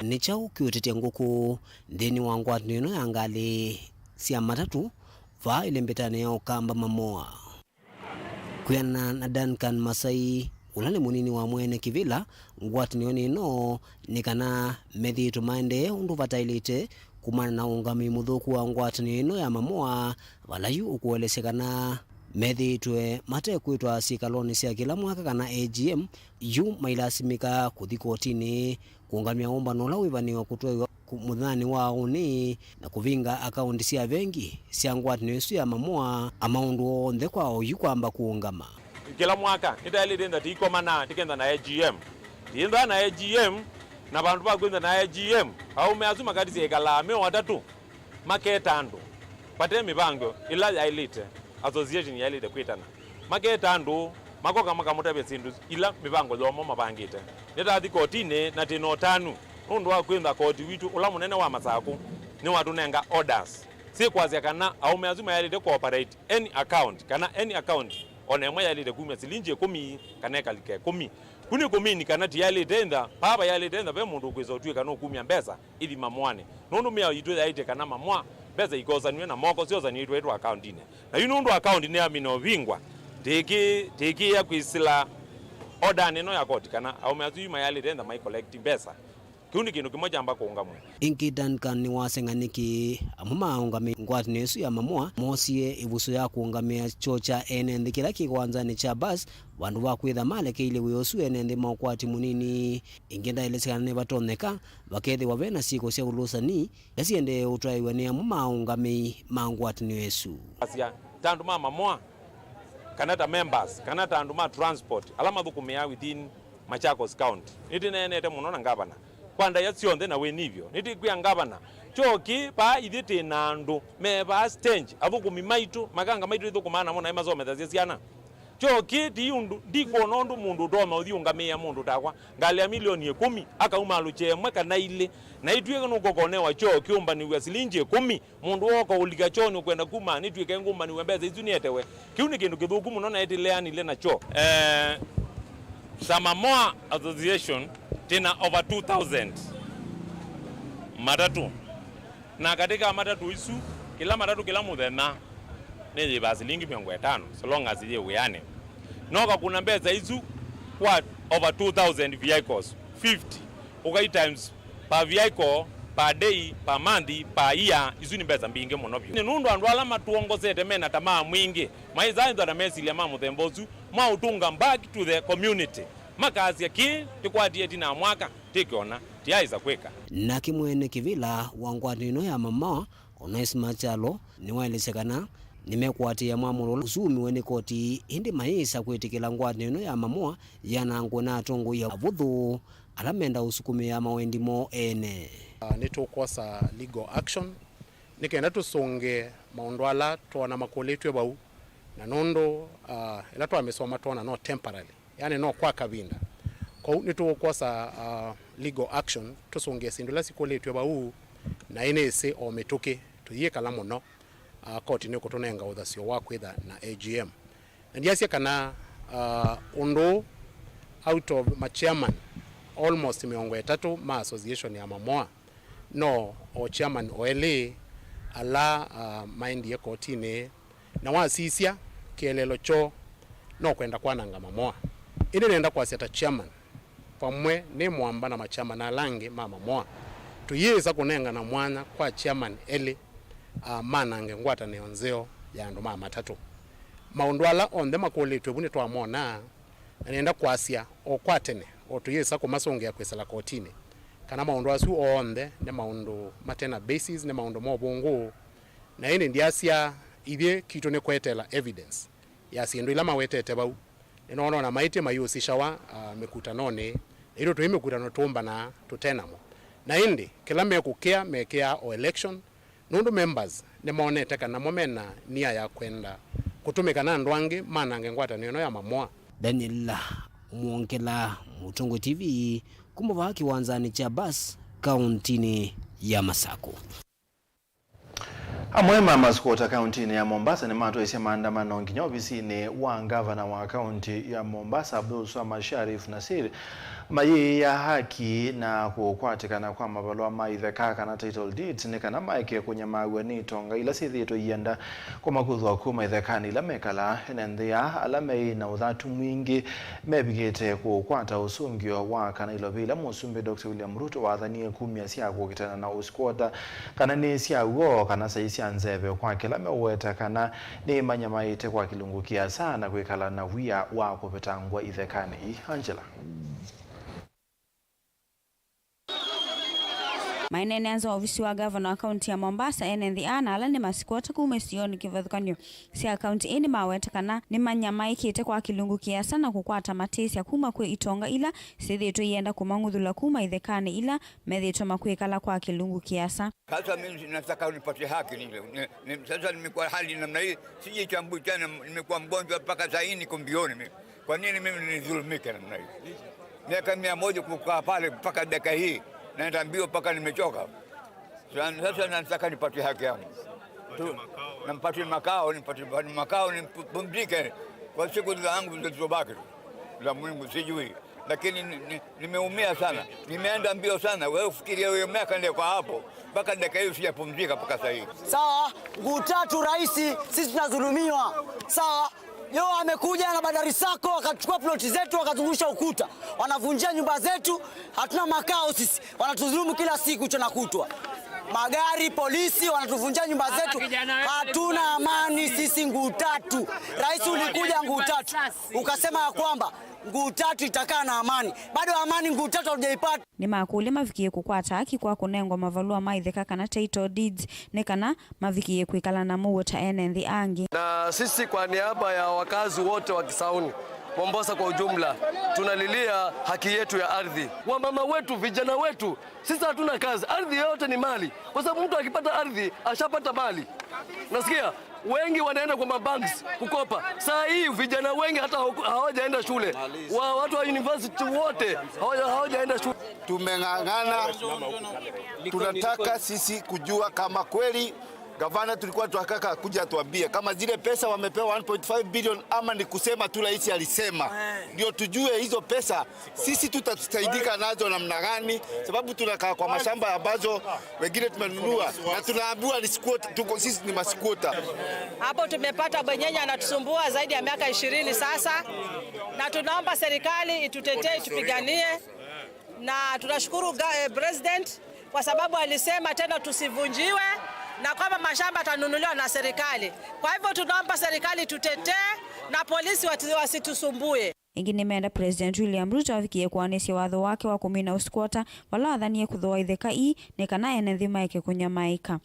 Nĩ kyaũ kĩũtetya ngũkũ nthĩnĩ wa ngwatanĩo ĩno ya ngalĩ sya matatũ vaa ĩlembetanĩ ya Ũkamba Mamoa? Kwĩanana na Duncan Masai, ũla nĩ mũnini wa mwene kĩvĩla ngwatanĩonĩ ĩno, nĩ kana methĩĩtwe maendee ũndũ vataĩlĩte kumana na ũngamĩi mũthũku wa ngwatanĩo ĩno ya Mamoa, vala yu ũkũelesya kana methĩĩtwe mate kwĩtwa syĩkalonĩ sya kĩla mwaka kana A G M, yu mailasimĩka kũthi kotinĩ kũũngamya ũmbano ũla wĩvanĩwe kũtwaĩwa kũ-, mũthenyanĩ wa ũnĩ na kũvinga akaunti sya vengi sya ngwatanĩo ĩsu ya Mamoa, a maũndũ onthe kwa oyu kwamba kũũngama. Kĩla mwaka nĩtaĩlĩte ĩntha tĩikomana tĩkentha na A G M. Tĩĩnthaa na A G M, na vandũ va kwĩntha na A G M, aũme asu makatisya ĩkalaa me o atatũ, maketa andũ vate mĩvango ĩla yaĩlĩte, association yaĩlĩte kwĩtana. Maketa andũ, makoka makamũtavya syĩndũ ila mĩvango yomo mavangĩte. Nĩtathi kotinĩ na tĩ na ũtanu nũndũ wa kwĩntha koti witũ ũla mũnene wa Masakũ nĩwatũnenga orders syĩkwasya kana aũme asu mayaĩlĩte kũoperate any account, kana any account o na ĩmwe yaĩlĩte kumya silingi ĩkũmi kana ĩkalika ĩkũmi. Ku nĩ kũmini kana tiyaĩlĩte ĩntha, paa vayaĩlĩte ĩntha ve mũndũ ũkwĩsa ũtw'ĩka nũkumya mbesa ithi Mamoanĩ, nũndũ mĩao yitũ yaĩtye kana Mamoa mbesa ikosanw'e na moko syosanw'e itwaĩtwe akauntinĩ. Na yu nũndũ akaunti nĩyamina ũvingwa, tĩkĩ-, tĩkĩĩa kwĩsĩla order ĩno ya koti kana aũme asu yu mayaĩlĩte ĩntha mai collect mbesa. Kĩu nĩ kĩndũ kĩmwe kyamba kũũngamw'a. Ĩngĩ, Duncan nĩwaseng'a nĩkĩ amwe ma aũngamĩi ngwatanĩo ĩsu ya Mamoa moosie ĩvuso ya kũũngamĩa kyoo kya ene nthĩ kĩla kĩ kĩwanzanĩ kya bus, vandũ va kwĩtha malekeilye wĩa ũsu ene nthĩ ma ũkwati mũnini. Ĩngĩ ndaelesya kana nĩvatonyeka vakethĩwa ve na syĩko sya ũlũsani ila siendee ũtwaĩwa nĩ amwe ma aũngamĩi ma ngwatanĩo ĩsu. Asya, ta andũ ma Mamoa, kana ta members, kana ta andũ ma transport ala mathũkũmĩaa within Machakos County. Nĩtĩneenete mũno na ngavana kwa ndaĩa syonthe na wĩnivyo. Nĩtĩkwĩa ngavana, kyoo kĩĩ vaa ithyĩ twĩ na andũ me vaa stage, athũkũmi maitũ, makanga maitũ ĩthũkũmaa namo na ĩmasomethasya syana. Kyoo kĩĩ ti ũndũ, ndikwona ũndũ mũndũ ũtonya ũthi ũngamĩĩa mũndũ takwa ngalĩ ya milioni ĩkũmi, akauma alũkye ĩmwe kana ilĩ, na itw'ĩke nũkokonewa kyoo kĩũmbanĩw'a silingi ĩkũmi. Mũndũ wooka ũlika kyoo nĩũkwenda kuma nĩtw'ĩke ngũmbanĩw'a mbesa isu nĩetewe. Kĩu nĩ kĩndũ kĩthũku mũno na ĩtĩleanile nakyo. Eh, Samamoa Association tĩna over two thousand matatũ. Na katĩ ka matatũ isu, kĩla matatũ kĩla mũthenya nĩyĩvaa silingi mĩongo ĩtano, so long as yĩ wĩanĩ. No kakuna mbesa isu kwa over two thousand vehicles, fifty, ũkai times per vehicle, per day, per month, per year, isu nĩ mbesa mbingĩ mũno vyũ. Nĩ nũndũ andũ ala matwongosete mena tamaa mwingĩ, maĩsaa ĩthwa na mesilya ma mũthemba ũsu ma ũtũnga back to the community, makasya kĩĩ tĩkwatie ĩtina mwaka, tĩkĩona, tĩaĩsa kwĩka. Nake mwene kĩvĩla wa ngwatanĩo ĩno ya Mamoa, Onesmus Kyalo, nĩwaelesya kana nĩmekũatĩĩa mwamũlo ũla ũsuumiwe nĩ koti, ĩndĩ mayĩsa kwĩtĩkĩla ngwatanĩo ĩno ya Mamoa yanangwe na atongoi avũthũ ala menda ũsukumĩa mawendi moo ene. Ah, nĩtũkwosa legal action nĩ kenda tũsũnge maũndũ ala twoona makũlĩtw'e vau, na nũndũ, ah, ĩla twamĩsoma twoona no temporary, yani no kwa kavinda. Kwoou nĩtũkwosa, ah, legal action tũsũngĩe syĩndũ ila sikũlĩtw'e vau, na ĩnĩsĩ o mĩtũkĩ tũyĩkala mũno, ah, koti nĩkũtũnenga ũthasyo wa kwĩtha na A G M. Na ndyasya kana, ah, ũndũ ũũ, out of ma chairman almost mĩongo ĩtatũ ma association ya Mamoa, no o chairman o elĩ ala, ah, maendie kotinĩ, na wasisya kĩeleelo kyoo no kwenda kwananga Mamoa. Ĩndĩ nĩenda kwasya ta chairman, Vamwe nĩ Mwamba na machairman ala angĩ ma Mamoa, tũyĩsa kũnengana mwanya kwa chairman elĩ, ah, manange ngwatanĩo nzeo ya andũ ma matatũ. Maũndũ ala onthe makũlĩtw'e vu nĩtwamonaa, na nĩenda kwasya o kwa tene, o tũyĩsa kũmasũngĩa kwĩsĩla kotinĩ, kana maũndũ asu onthe nĩ maũndũ mate na basis, nĩ maũndũ ma ũvũngũ. Na ĩndĩ ndyasya, ithyĩ kitũ nĩ kweteela evidence ya syĩndũ ila mawetete vau. Nĩnoona ona maĩtye mayĩũsisyawa, ah, mĩkutanonĩ, na itũ twĩ mĩkutano tũũmbanaa tũte namo. Na ĩndĩ kĩla mekũkĩa, mekĩaa o election, nũndũ members nĩmonete kana mo mena nia ya kwenda kũtũmĩka na andũ angĩ manange ngwatanĩo ĩno ya Mamoa. Daniel Mwongela, Mũtongoi T V, kuma vaa kĩwanzanĩ kya bus kauntinĩ ya Masaku. Amwe ma masikwota kauntinĩ ya Mombasa nĩmatwaisye maandamano nginya ovisinĩ wa ngavana wa kaunti ya Mombasa, Abdul Swamad Sharif Nassir, mayĩĩa haki na kũkwatĩkana kwa mavalũa ma itheka kana title deeds, nĩ kana maeke kũnyamaaw'a nĩ itonga ila syĩthĩĩtwe ienda kũmakuthwa kuma ithekanĩ ila mekalaa. Ene nthĩ aa ala meĩ na ũthatu mwingĩ mevikĩte kũkwata ũsũngĩo wa kana ilovi ila Mũsumbĩ Doctor William Ruto wathanie kumya sya kũkitana na ũsikwota kana nĩ sya w'o kana saĩ sya nzeve kwa kĩla meũweta kana nĩmanyamaĩte kwa kĩlungu kĩasa na kwĩkala na wia wa kũvetangwa ithekanĩ ii. Angela. Maineenea nza wa ovisi wa gavana wa kaunti ya Mombasa, ene nthĩ aa na ala nĩ masikwota kuma isionĩ kĩvathũkany'o sya kaunti ĩĩ nĩmaweta kana nĩmanyamaĩkĩte kwa kĩlungu kĩasa na kũkwata matĩsya kuma kwĩ itonga ila syĩthĩĩtwe ienda kũmang'uthũla kuma ithekanĩ ila methĩĩtwe makwĩkala kwa kĩlungu kĩasa. Sasa mimi nataka unipatie haki nile. Ni, ni, sasa nimekuwa hali namna hii, sijitambui tena, nimekuwa mgonjwa mpaka saa hii niko mbioni mimi. Kwa nini mimi nidhulumike namna hii? Miaka mia moja kukaa pale mpaka dakika hii, naenda mbio mpaka nimechoka. Sasa, sasa nataka nipate haki yangu. Tu, nampatie makao, nipatie makao, nipumzike kwa siku zangu zilizobaki tu. Za Mungu sijui. Lakini ni, ni, nimeumia sana. Nimeenda mbio sana. Wewe ufikiria hiyo miaka ndio kwa hapo. Mpaka dakika hiyo sijapumzika mpaka saa hii. Sawa, nguu tatu rais, sisi tunadhulumiwa. Sawa, yo amekuja na Bandari Sacco, akachukua ploti zetu, wakazungusha ukuta. Wanavunjia nyumba zetu, hatuna makao sisi. Wanatudhulumu kila siku, mchana kutwa. Magari, polisi, wanatuvunjia nyumba zetu. Hatuna amani sisi nguu tatu. Rais ulikuja nguu tatu, ukasema ya kwamba nguu tatu itakaa na amani. Bado amani nguu tatu hatujaipata. Nĩmakũlya mavikie kũkwata haki kwa kũnengwa mavalũa ma itheka kana title deeds nĩ kana mavikie kwĩkala na mũuo ta ene nthĩ angĩ. Na sisi kwa niaba ya wakazi wote wa Kisauni, Mombasa kwa ujumla, tunalilia haki yetu ya ardhi. Wamama wetu, vijana wetu, sisi hatuna kazi. Ardhi yote ni mali. Kwa sababu mtu akipata ardhi, ashapata mali. Nasikia? Wengi wanaenda kwa mabanks kukopa. Saa hii vijana wengi hata hawaku-, hawajaenda shule. Wa-, watu wa university wote hawaja-, hawajaenda shule. Tumeng'ang'ana, tunataka sisi kujua kama kweli gavana tulikuwa tunataka kuja atuambie kama zile pesa wamepewa one point five billion ama ni kusema tu rais alisema. Ndio tujue hizo pesa sisi tutasaidika nazo namna gani, sababu tunakaa kwa mashamba ambazo wengine tumenunua na tunaambiwa ni squatter, tuko sisi ni masquatter. Hapo tumepata bwenyenye anatusumbua zaidi ya miaka ishirini sasa, na tunaomba serikali itutetee, itupiganie, na tunashukuru ga-, eh, president kwa sababu alisema tena tusivunjiwe na kwamba mashamba yatanunuliwa na serikali. Kwa hivyo tunaomba serikali tutetee na polisi watu-, wasitusumbue. Ĩngĩ nĩmeenda President William Ruto avikie kũanĩsya watho wake wa kũmina ũsikwota vala wathanie kũthooa itheka ii nĩ kana ene nthĩ maeke kũnyamaĩka.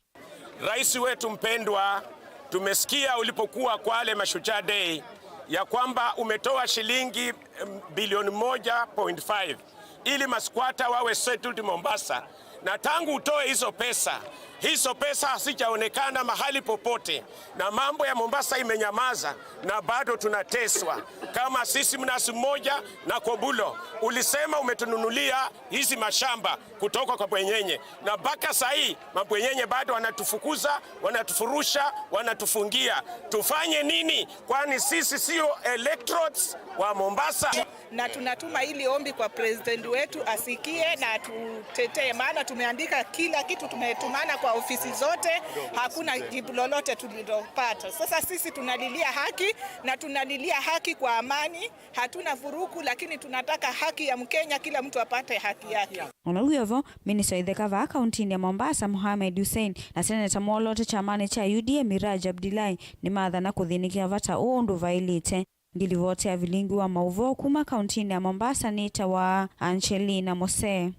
Rais wetu mpendwa, tumesikia ulipokuwa Kwale Mashujaa Day ya kwamba umetoa shilingi, mm, bilioni moja point five ili maskwata wawe settled Mombasa. Na tangu utoe hizo pesa, hizo pesa hazijaonekana mahali popote, na mambo ya Mombasa imenyamaza, na bado tunateswa. Kama sisi mnasi mmoja na Kobulo, ulisema umetununulia hizi mashamba kutoka kwa bwenyenye, na mpaka saa hii mabwenyenye bado wanatufukuza, wanatufurusha, wanatufungia. Tufanye nini? Kwani sisi sio electorates wa Mombasa? Na tunatuma hili ombi kwa president wetu asikie na atutetee, maana tumeandika kila kitu, tumetumana kwa ofisi zote, hakuna jibu lolote tulilopata. Sasa sisi tunalilia haki na tunalilia haki kwa amani. Hatuna vurugu, lakini tunataka haki ya Mkenya, kila mtu apate haki yake. O na wĩ o vo, Minista wa itheka vaa kauntinĩ ya Mombasa, Mohamed Hussein, na seneta mwoloote kyamanĩ kya U D A, Miraj Abdullahi, nĩmathana kũthĩnĩkĩa vata ũũ ũndũ vaĩlĩte. Ngilivoti ya vilingi wa maũvoo kuma kauntinĩ ya Mombasa nĩtawa Angelina Mose.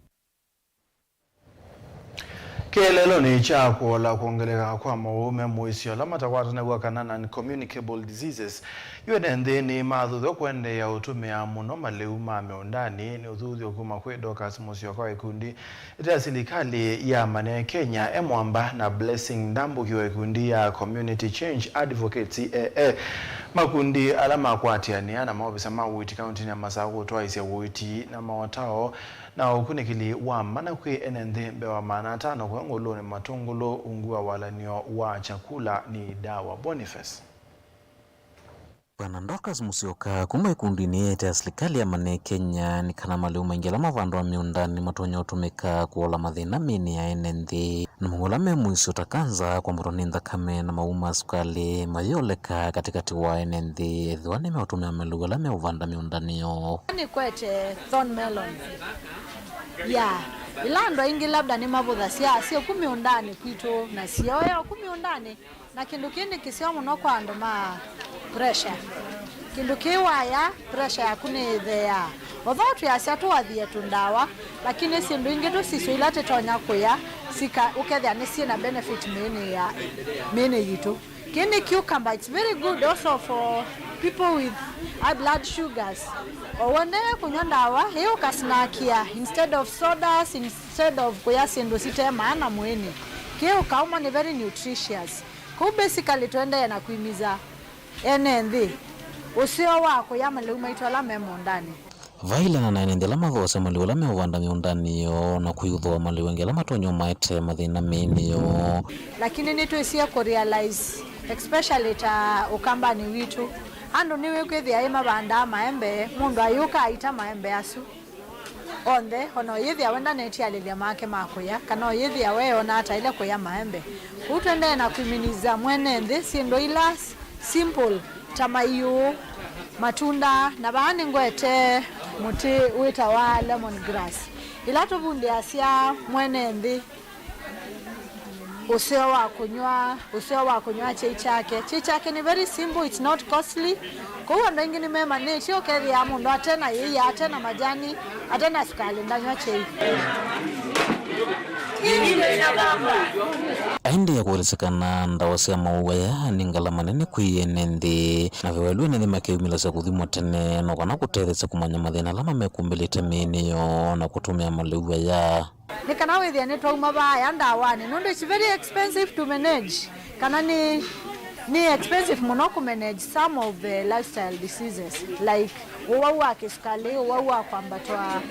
Kĩeleelonĩ kya kũola kwongeleka kwa maũũ me mũisyo ala matakwatanaw'a kana non-communicable diseases, yu ene nthĩ nĩmathuthw'a kũendeea ũtũmĩa mũno malĩu ma mĩũndanĩ. Nĩ ũthuthyo kuma kwĩ Dorcas Mũsyoka wa ikundi ĩte ya silikalĩ ya Mane Kenya e mwamba na Blessing Ndambuki wa ikundi ya Community Change Advocates, C A A. Makundi ala makwatĩanĩa na maovisa ma ũiiti kauntinĩ ya Masakũ kũtwaĩsya ũiiti na maotao na ũkunĩkĩli wa mana kwĩ ene nthĩ mbee wa maana atano kũya ngũlũnĩ, matũngũlũ, ungu wa walany'o wa chakula ni dawa. Boniface. Bwana Dorcas Musyoka kuma ikundinĩ ĩte ya silikalĩ ya Mane Kenya nĩ kana malĩu maingĩ ala mavandwa mĩũndanĩ matonya ũtũmĩka kũola mathĩna mĩĩnĩ ya ene nthĩ. Na maũũ ala me mũisyo ta kanza, kwambatwa nĩ nthakame na maũũ ma sukalĩ mayĩoleka katĩkatĩ wa ene nthĩ ethĩwa nĩmeũtũmĩa malĩu ala meũvanda mĩũndanĩ yoo. Nĩkwete thorn melon. Ya, ĩla andũ aingĩ labda nĩmavũthasya syĩ ku mĩũndanĩ kwitũ na syoya ku mĩũndanĩ, na kĩndũ kĩĩ nĩ kĩseo mũno kwa andũ ma pressure. Kĩndũ kĩĩ waya, pressure yaku nĩĩtheeaa. Although twĩasya tũathie tũndawa, lakini syĩndũ ingĩ tũsisyo ila tũtonya kũya, sika ũkethĩa nĩ syĩ na benefit mĩĩnĩ ya, mĩĩnĩ yitũ. Kĩĩ nĩ cucumber, it's very good also for people with high blood sugars. Owendeee kũnywa ndawa ĩĩ ũkasnakia instead of sodas, instead of kũya syĩndũ site maana mwĩĩnĩ. Kĩĩ ũkauma nĩ very nutritious. Kũu basically tũendee na kwimiza ene nthĩ ũseo wa kũya malĩu maitũ ala me mũũndanĩ. Vailana na ene nthĩ ala mathoosya malĩu ala meũvanda mĩũndanĩ yoo na kũyũthũa malĩu angĩ ala matonya ũmaetee mathĩna mĩĩnĩ yoo. Lakini nĩtwĩsie kũrealize, especially ta Ũkambanĩ witũ, andũ nĩwĩkwĩthĩa ĩ mavandaa maembe, mũndũ ayũka aita maembe asu onthe, ona ũyĩthĩa we ndanetialĩlya make ma kũya, kana ũyĩthĩa we eona ataĩle kũya maembe. Kũu tũendee na kwiminiza mwene nthĩ syĩndũ ila simple ta maiũ, matunda, na vaa nĩngwete mũtĩ wĩtawa lemon grass. Ĩla tũvundĩasya mwene nthĩ ũseo wa kũnyw'a, ũseo wa kũnyw'a kyai kyake. Kyai kyake nĩ very simple, it's not costly. Kwoou andũ aingĩ nĩmemanĩtye ũkethĩa mũndũ ate na yĩia, ate na majani, ate na sukalĩ, ndanyw'a kyai. Aendeea kũelesya kana ndawa sya maũũ aya nĩ ngalama nene kwĩ ene nthĩ, na ve waĩlu ene nthĩ makeyumĩlasya kũthimwa tene no kana kũtetheesya kũmanya mathĩna ala mamekũmbĩlĩte mĩĩnĩ yoo na kũtũmĩa malĩu aya. Nĩ kana wĩthĩe nĩtwauma vaaya ndawanĩ, nũndũ it's very expensive to manage, kana nĩ, nĩ expensive mũno kũ manage some of the lifestyle diseases like ũwau wa kĩsukalĩ, ũwau wa kwambatwa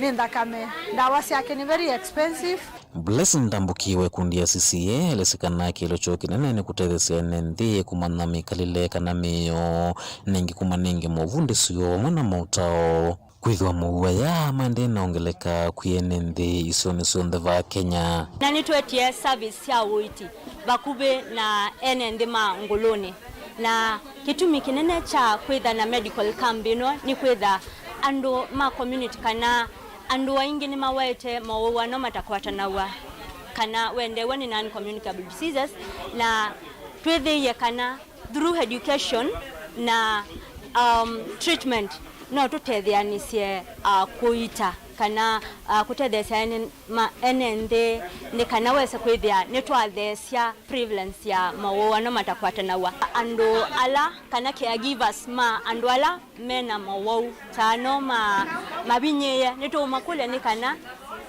nĩ nthakame. Ndawa syake nĩ very expensive. Blessing Ndambuki wa ikundi ya C C A elesya kana kĩĩlo kyoo kĩnene nĩ kũtetheesya ene nthĩ kũmanya mĩkalĩle kana mĩĩ yoo, na ĩngĩ kũmanenge movundĩsyo vamwe na maũtao. Kwĩthĩwa maũũ aya maendee na ongeleka kwĩ ene nthĩ isionĩ syonthe vaa Kenya. Na nĩtwetie service sya ũiiti vakuvĩ na ene nthĩ ma Ngũlũnĩ. Na kĩtumi kĩnene kya kwĩtha na medical camp ĩno nĩ kwĩtha andũ ma community kana andũ aingĩ nĩmawaĩte mowauano matakwatanaw'a kana wendeew'a nĩ non-communicable diseases, na twĩthĩie kana through education na, um, treatment, no tũtetheanĩsye, uh, kũita kana, uh, kũtetheesya ene, ma, ene nthĩ nĩ kana wese kwĩthĩa nĩtwatheesya prevalence ya mowauano matakwatanaw'a. Andũ ala kana caregivers ma andũ ala mena mowau ta ano ma, mavinyĩĩe, nĩtũũmakũlya nĩ kana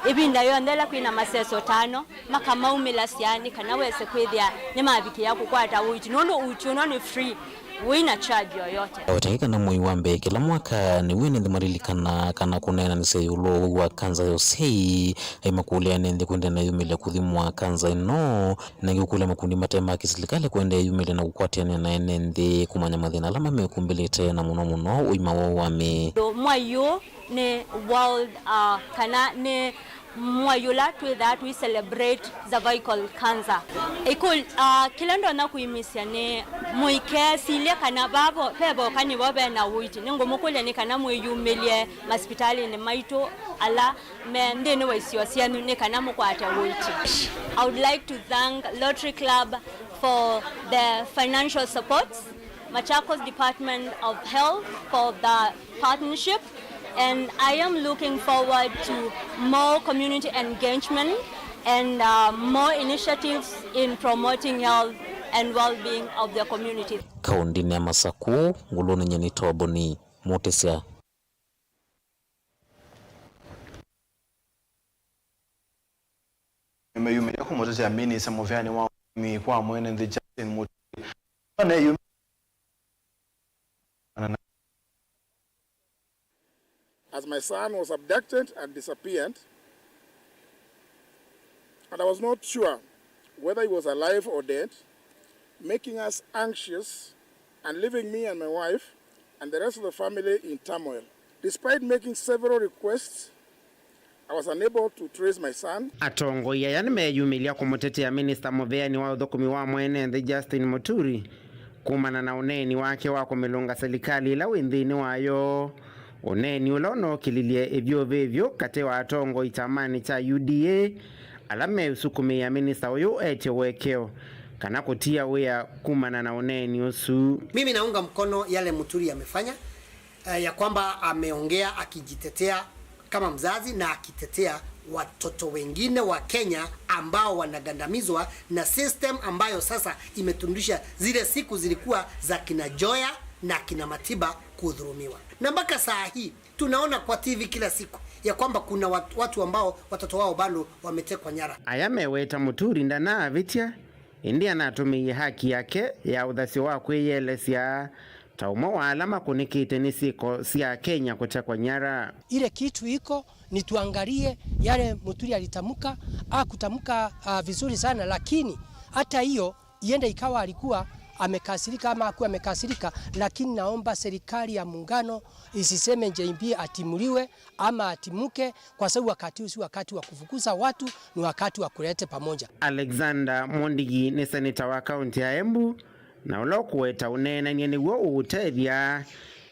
ĩvinda yonthe ĩla kwĩna maseso ta ano, makamaumĩlasya nĩ kana wese kwĩthĩa nĩmavikĩa kũkwata ũiiti, nũndũ ũiiti ũno nĩ free. Wĩna charge yoyote. Awetangĩka na mwei wa mbee kĩla mwaka, nĩw'o ene nthĩ malilikana kana kũneenanĩsya ĩũlũ wa ũwau wa kanza ya ũsyai, aimakũlya ene nthĩ kũendeea na ĩyumĩlya kũthimwa kanza ĩno, na ĩngĩ kũkũlya makundi mate ma kĩsilikalĩ kũendeea ĩyumĩlya na kũkwatĩanĩa na ene nthĩ kũmanya mathĩna ala mamekumbĩlĩte, na mũno mũno ũima woo wa mĩĩ. Mwai ũũ nĩ world, uh, kana nĩ mwai ũla twĩthaa tũi celebrate cervical cancer. Ĩkũl-, uh, kĩla ndonya kũimĩsya nĩ mũikesilye kana vavo, ve voka nĩvo ve na ũiiti. Nĩngũmũkũlya nĩ kana mwĩyumĩlye masipitalĩnĩ maitũ ala me nthĩnĩ wa isio syenyu nĩ kana mũkwate ũiiti. I would like to thank Lottery Club for the financial support, Machakos Department of Health for the partnership, and I am looking forward to more community engagement and, uh, more initiatives in promoting health and well-being of the community. Kaũndĩnĩ ya Masakũ, ngũlũnĩ nyie nĩ Toboni Mũtĩsya. Nĩmeyumĩlya kũmũtetea minista mũvĩanĩ wa ũthũkũmi kwa mwene nthĩ Justin Muturi. Nĩyumĩlya As my son was abducted and disappeared, and I was not sure whether he was alive or dead, making us anxious and leaving me and my wife and the rest of the family in turmoil. Despite making several requests, I was unable to trace my son. Atongoi aya nĩmeyumĩlya kũmũtetea minista mũvĩanĩ wa ũthũkũmi wa mwene nthĩ Justin Muturi kumana na ũneeni wake wa kũmĩlũnga silikalĩ ĩla wĩ nthĩnĩ wayo, ũneeni ũla ũnookĩlilye ĩvyũvĩvyũ katĩ wa atongoi kyamanĩ kya U D A ala meũsukumĩĩa minista ũyũ etye ũekeo kana kũtia wĩa kumana na ũneeni ũsu. Mimi naunga mkono yale Muturi amefanya, eh, ya kwamba ameongea akijitetea kama mzazi na akitetea watoto wengine wa Kenya ambao wanagandamizwa na system ambayo sasa imetundisha zile siku zilikuwa za kina Joya na kina Matiba kudhulumiwa. Na mpaka saa hii tunaona kwa T V kila siku ya kwamba kuna wat-, watu ambao watoto wao bado wametekwa nyara. Aya meweta Muturi ndanaavĩtya, ĩndĩ anatũmĩie haki yake ya ũthasyo wa kwĩyĩelesya ta ũmwe wa ala makũnĩkĩte nĩ syĩko sya Kenya kũtekwa nyara. Ile kitu iko ni tuangalie yale Muturi alitamka, akutamka, ah, vizuri sana, lakini hata hiyo iende ikawa alikuwa amekasirika ama hakuwa amekasirika, lakini naomba serikali ya muungano isiseme J B atimuliwe ama atimuke, kwa sababu wakati huu si wakati wa kufukuza watu, ni wakati wa kulete pamoja. Alexander Mwandigi nĩ seneta wa kaunti ya Embu, na ũla ũkũweta ũneenany'a nĩw'o ũũtethya,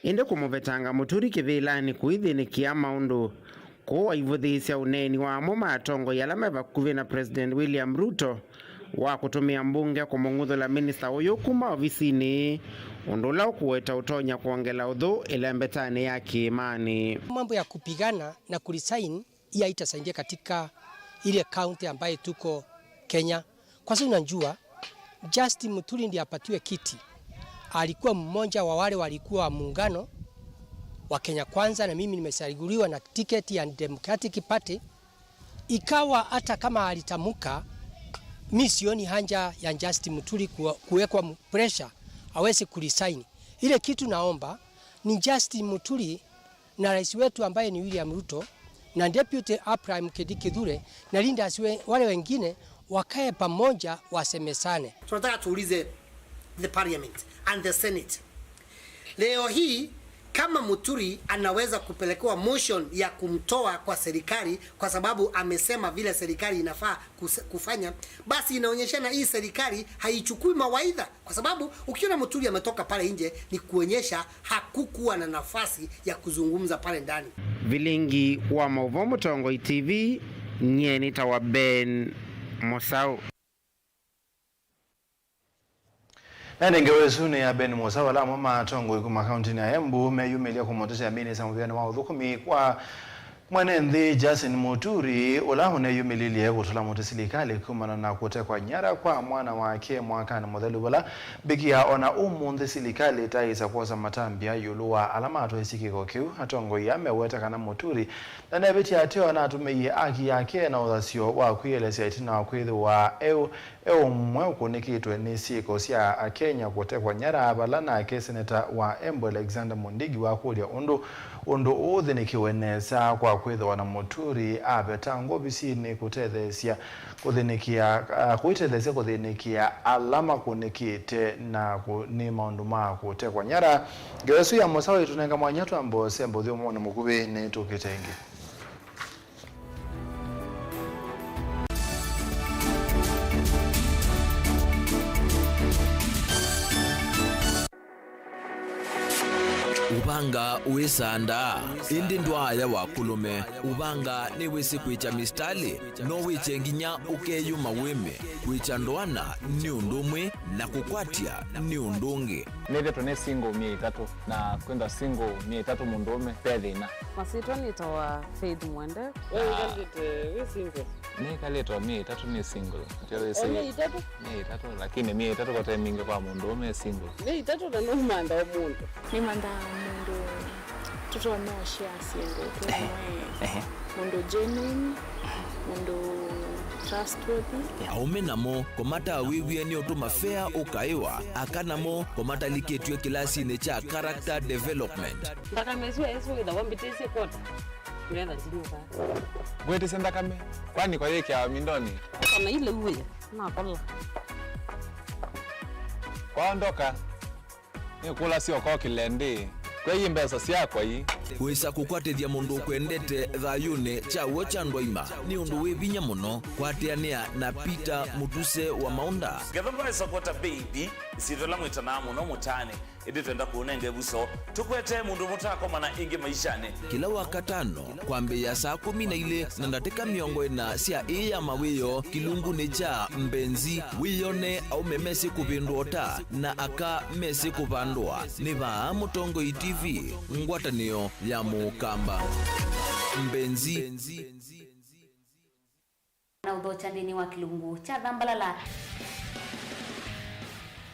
ĩndĩ kũmũvetanga Muturi kĩvĩlanĩ kũithĩnĩkĩa maũndũ. Kũu aivũthĩĩsya ũneeni wa amwe ma atongoi ala me vakuvĩ na President William Ruto wa kũtũmĩa mbunge kũmũng'uthũla minista ũyũ kuma ovisinĩ, ũndũ ũla ũkũweta ũtonya kwongela ũthũ ĩlembetanĩ ya kĩĩmanĩ. Mambo ya kupigana na kuresign, hii haitasaidia katika ile kaunti ambaye tuko Kenya. Kwa sababu unajua, Justin Muturi ndiye apatiwe kiti. Alikuwa mmoja wa wale walikuwa wa muungano wa Kenya Kwanza, na mimi nimechaguliwa na tiketi ya Democratic Party. Ikawa hata kama alitamka, mi sioni haja ya Justin Muturi kuwa-, kuwekwa mu-, pressure aweze kuresign. Ile kitu naomba ni Justin Muturi na rais wetu ambaye ni William Ruto na Deputy Abraham Kindiki Kithure na leaders we-, wale wengine wakae pamoja wasemezane. Tunataka tuulize the parliament and the senate. Leo hii kama Muturi anaweza kupelekewa motion ya kumtoa kwa serikali kwa sababu amesema vile serikali inafaa kuse-, kufanya, basi inaonyeshana hii serikali haichukui mawaidha. Kwa sababu ukiona Muturi ametoka pale nje ni kuonyesha hakukuwa na nafasi ya kuzungumza pale ndani. Vilingi wa maũvoo Mũtongoi T V, nyie nĩtawa Ben Mũsaũ. Na ĩndĩ ngewa ĩsu nĩ ya Ben Mũsaũ, ala amwe ma atongoi kuma kauntinĩ ya Embu meyumĩlya kũmũtetea minista mũvĩanĩ wa ũthũkũmi kwa Mwene nthĩ Justin Muturi, ũla ũneyumĩlilye kũtũla mũtĩ silikalĩ kumana na kũtekwa nyara kwa mwana wake mwakanĩ mũthelu, vala mbikia ona ũmũnthĩ silikalĩ ĩtaaĩsa kwosa matambya ĩũlũ wa ala matwaisye kĩko kĩu. Atongoi aa meweta kana Muturi ndanevĩtye ateo na atũmĩie aki yake na ũthasyo wa kwĩelesya ĩtina wa kwĩthĩwa e e ũmwe ũkũnĩkĩtwe nĩ syĩko sya Akenya kũtekwa nyara, vala nake seneta wa Embu Alexander Mundigi wakũlya ũndũ ũndũ ũũ ũthĩnĩkĩwe nesa, kwa kwĩthĩwa na Muturi avetangwa ovisinĩ kũtetheesya kũthĩnĩkĩa, ah, kũitetheesya kũthĩnĩkĩa ala makũnĩkĩte na kũ-, nĩ maũndũ ma kũtekwa nyara. Ngewa ĩsu ya mũsawa ĩtũnenga mwanya twambe ũsembe ũthyũmũonĩ mũkuvĩ, nĩtũkĩte ĩngĩ. Ũvanga wĩsandaa, ĩndĩ ndwaaya wa kũlũme. Ũvanga nĩwĩsĩ kwĩkya mistalĩ, no wĩkye nginya ũkeyũma wĩme. Kwĩkya ndoana nĩ ũndũ ũmwe, na kũkwatya nĩ ũndũ ũngĩ. Nĩthĩtwe nĩ single myei ĩtatũ, na kwĩthwa single myei ĩtatũ mũndũũme ve thĩna. Masyĩtwa nĩtawa Faith Mwende. We wĩkalĩte wĩ single? Nĩkalĩte o myei ĩtatũ nĩ single. Ateo wĩsĩ. O myei ĩtatũ? Myei ĩtatũ, lakini myei ĩtatũ kote mingĩ kwa mũndũũme e single. Myei ĩtatũ na nũmantha o mũndũ. Nĩmanthaa mũndũ tũtonya ũshare syĩndũ twĩ vamwe. Mũndũ genuine, mũndũ trustworthy. Aũme namo, kũmatawĩw'e nĩ ũtũma fea ũkaĩwa, aka namo, kũmatalikĩtw'e kĩlasinĩ kya character development. Nthakame ĩsu ĩsu wĩthawa mbĩtĩsye kota, ngetha ndinyuka. Ngwĩtĩsye nthakame, kwani kwa yĩkĩawa mindonĩ? Kana ile uwe, nakola. Kwaondoka. Nĩkũlasya ũkokĩle ndĩ, kwei mbesa syakwa ii. Wĩsa kũkwatĩthya mũndũ ũkwendete thayũnĩ kya w'o kya ndwaima nĩ ũndũ wĩ vinya mũno. Kwatĩanĩa na Peter Mũtuse wa Maũnda. Ngetha mbaĩsa kwota baby, ĩsyĩtwa ĩla mwĩtanaa mũno mũtaanĩ, ĩndĩ twenda kũũnenga ĩvuso. Tũkwete mũndũ mũtaakomana ĩngĩ maishanĩ. Kĩla Wakatano, kwambĩĩa saa kũmi na ilĩ na ndatĩka mĩongo ĩna sya ĩĩ ya mawĩoo kĩlungunĩ kya Mbenzi, wĩyone aũme mesĩ kũvĩndũa ũta na aka mesĩ kũvandũa. Nĩ vaa Mũtongoi T V, ngwatanĩo ya Mũkamba. Mbenzi. Na ũthokya nthĩnĩ wa kĩlungu kya Thambalala.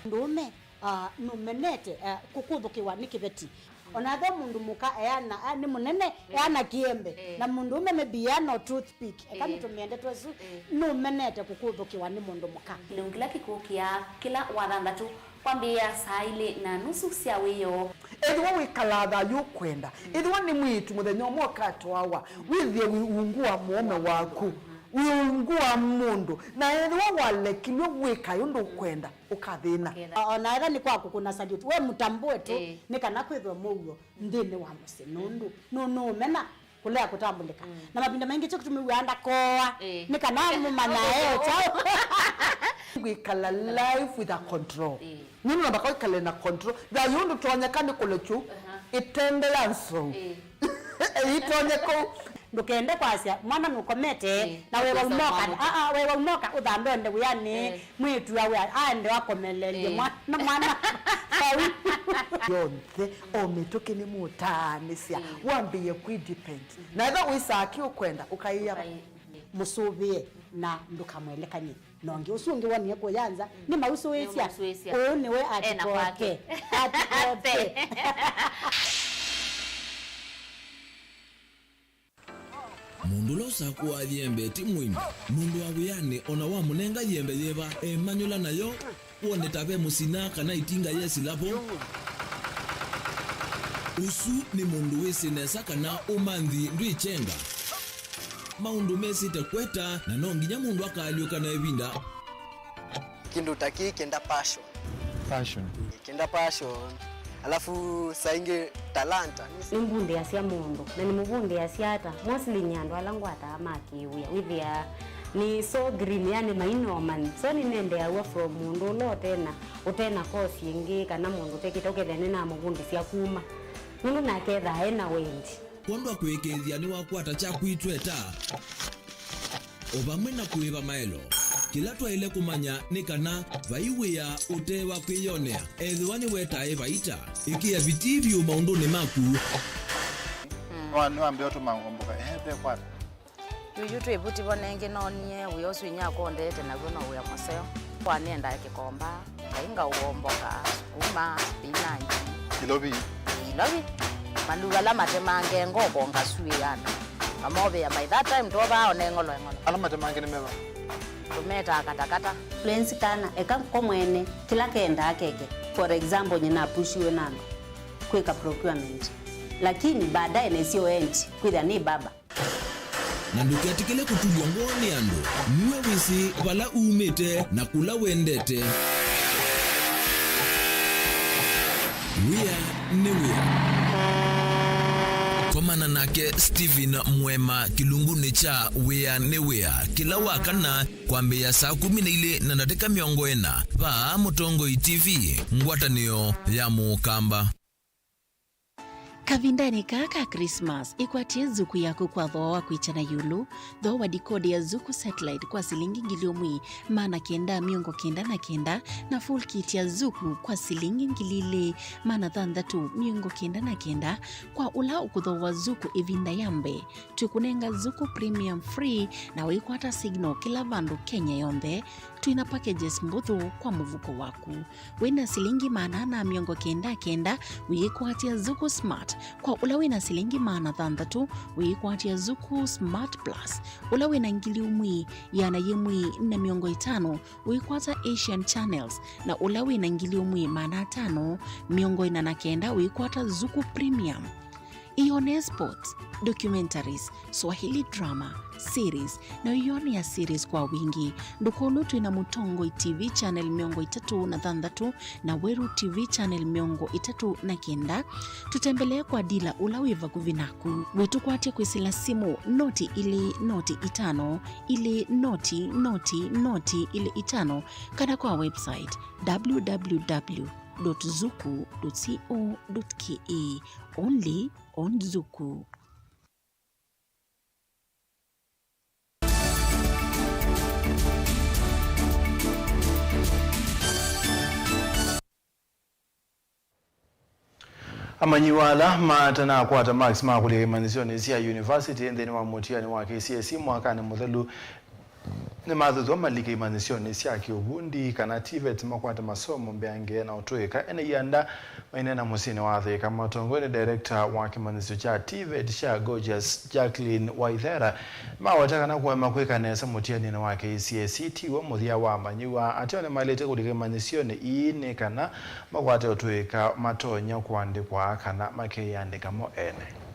Mũndũũme, ah, nũmenete, ah, kũkũthũkĩwa nĩ kĩveti. Ona ethĩwa mũndũ mũka eana, ah, nĩ mũnene, eana kĩembe. Eh. Na mũndũũme maybe eana o toothpick. Eka, eh, nĩtũmĩende twesu, eh, nũmenete kũkũthũkĩwa nĩ mũndũ mũka. Kĩlungu kĩla kĩkũkĩa kĩla Wathanthatũ. Kwambĩĩa saa ilĩ na nusu sya wĩoo. Ethĩwa wĩkalaa thayũ ũkwenda, ethĩwa nĩ mwĩĩtu mũthenya ũmwe ũkatwawa, wĩthĩe wĩ ungu wa mũũme waku, wĩ ungu wa mũndũ, na ethĩwa walekilw'e wĩkae ũndũ ũkwenda, ũkathĩna. O-, ona ethĩwa nĩ kwa kũkũna salute, we mũtambũe tu, ĩĩ, nĩ kana kwĩthwe mũuo nthĩnĩ wa mũsyĩ, nũndũ nũ-, nũũmena kũlea kũtambũlĩka. Mm. Na mavinda maingĩ kyo kĩtumi wĩaa ndakoa, ĩĩ, nĩ kana mũmanya e kyaũ. Wĩkala life with a control. Ĩĩ. Nũndũ namba kwa ĩkale na control. Thayũ ndũtonyeka nĩ kũlekyu, aha, ĩtende ya nsou. Ĩĩ. Ĩtonye kũu. Ndũkende kwasya mwana nũkomete, ĩĩ, na wewa ũmũka. Aa, wewa ũmũka ũthambe ũende wĩanĩ. Ĩĩ. Mwĩĩtu awe aende akomeleelye, ĩĩ, mwana, mwana vau. Yonthe, o mĩtũkĩ nĩmũtaanĩsya, ĩĩ, wambĩĩe kwĩ depend. Mhm. Na ethĩwa wĩsaa kĩ ũkwenda, ũkaĩa. Ũkaĩ-, mhm, mũsũvĩe na ndũkamwelekany'e na ũngĩ. Ũsu ũngĩ wonie kũya nza, mm, nĩmausũĩsya. Nĩmausũĩsya. Ũũ nĩwe ena atikoke kwake. Atikoke. Mũndũ ũla ũsakũaa yembe ti mũimu. Mũndũ wa wĩanĩ o na wamũnenga yembe yĩva, emanyũla nayo, wone ta ve mũsina kana ĩtinga yesĩla vo. Ũsu nĩ mũndũ wĩsĩ nesa kana ũmanthi ndwĩkyenga. Maũndũ mesĩte kweta, na no nginya mũndũ akaalyũka na ĩvinda. Kĩndũ ta kĩĩ kĩenda passion. Passion. Kĩenda passion. Alafu saa ingĩ talanta. Nĩmbundĩasya mũndũ, na nĩmũvundĩasya ata? Mostly nĩ andũ ala ngwataa ma kĩwĩa. Wĩthĩaa nĩ so green, yani mainomani. So nĩnendeaw'a from mũndũ ũla ũtena, ũtena course ĩngĩ, kana mũndũ ũtekĩte, ũkethĩa nĩnamũvundĩsya kuma. Nũndũ nake ethaa ena wendi. Kwondwa kũĩkĩĩthya nĩwakwata kyaku itweta. O vamwe na kũĩva maelo, kĩla twaĩle kũmanya nĩ kana vai wĩa ũte wa kwĩyonea. Ethĩwa nĩwetae vaita, ĩkĩa vitii vyũ maũndũnĩ maku. Mm. Wa-, nĩwambĩĩa ũtũma ngomboka, ehe, ve kwata. Yuyu twĩ vuti vo nengĩ noonie wĩa ũsu inyakwa ũndeete naw'o no wĩa mũseo. Kwa nĩendaa kĩkomba, Ngai ngaũomboka, sukuma, spinach. Ilovi. Ilovi. Malugu ala matemange ngoko ngasuĩana. Mamovĩa by that time twovaa one ng'olo eng'olo. Ala matemange nĩ meva? Tũmetaa katakata. Florence kana eka ko mwene kĩla kendaa keke. For example, nyina apushiwe na andũ kwĩka procurement. Lakini baadaye nesio endi kwĩthĩa nĩ baba. Na ndũketĩkĩle kũtulw'a ngoo nĩ andũ. Nue wĩsĩ vala umĩte na kũla wendete. Wĩa nĩ wĩa. Komana nake Stephen Mwema kĩlungunĩ kya Wĩa nĩ Wĩa kĩla wa kana kwambĩĩa saa kũmi na ilĩ na ndatĩka mĩongo ĩna vaa Mũtongoi T V, ngwatanĩo ya Mũkamba. Kavindanĩ kaa ka Christmas, ĩkwatĩe Zuku yaku kwa thooa wa kwĩkya na ĩũlũ. Thooa dikodi ya Zuku Satellite kwa silingi ngili ũmwe maana kenda mĩongo kenda na kenda, na full kit ya Zuku kwa silingi ngili ilĩ maana thanthatũ mĩongo kenda na kenda. Kwa ũla ũkũthooa Zuku ĩvinda ya mbee, twĩkũnenga Zuku Premium free na wĩkwata signal kĩla vandũ Kenya yonthe. Twĩna packages mbũthũ kwa mũvuko waku. Wĩna silingi maana ana mĩongo kenda kenda, wĩĩkwatya Zuku Smart. Kwa ũla wĩna silingi maana thanthatũ, wĩĩkwatya Zuku Smart Plus. Ũla wĩna ngili ũmwe, ĩana yĩmwe na mĩongo ĩtano, wĩĩkwata Asian Channels, na ũla wĩna ngili ũmwe maana atano mĩongo ĩna na kenda, wĩĩkwata Zuku Premium. Ĩyonee sports, documentaries, Swahili drama, series, na ĩyonea series kwa wingĩ. Ndũkolwe twĩ na Mũtongoi T V channel mĩongo ĩtatũ na thanthatũ na Weru T V channel mĩongo ĩtatũ na kenda. Tũtembelee kwa dila ũla wĩ vakuvĩ naku. Wĩtũkwatye kwĩsĩla simũ noti ilĩ noti itano ilĩ noti noti noti ilĩ itano, kana kwa website W W W dot zuku dot co dot K E. Only on Zuku. Amanyĩw'a ala matanakwata marks ma kũlika imanyĩsyonĩ sya yunivasĩtĩ nthĩnĩ wa mũtiani wa K C S E mwakanĩ mũthelu nĩmathuthw'a malike imanyĩsyonĩ sya kĩũvundi kana TVET makwate masomo mbeange na ũtũĩka. Ene ianda maineena mũsyĩnĩ wa Thika matongoew'e nĩ director wa kĩmanyĩsyo kya TVET kya Gorgeous, Jacqueline Waithera, maweta kana kũema kwĩka nesa mũtianinĩ wa K C S E tiw'o mũthya wa amanyĩw'a. Ateo nĩmaĩlĩte kũlika imanyĩsyonĩ ii nĩ kana makwate ũtũĩka matonya kũandĩkwa kana makeyĩandĩka mo ene.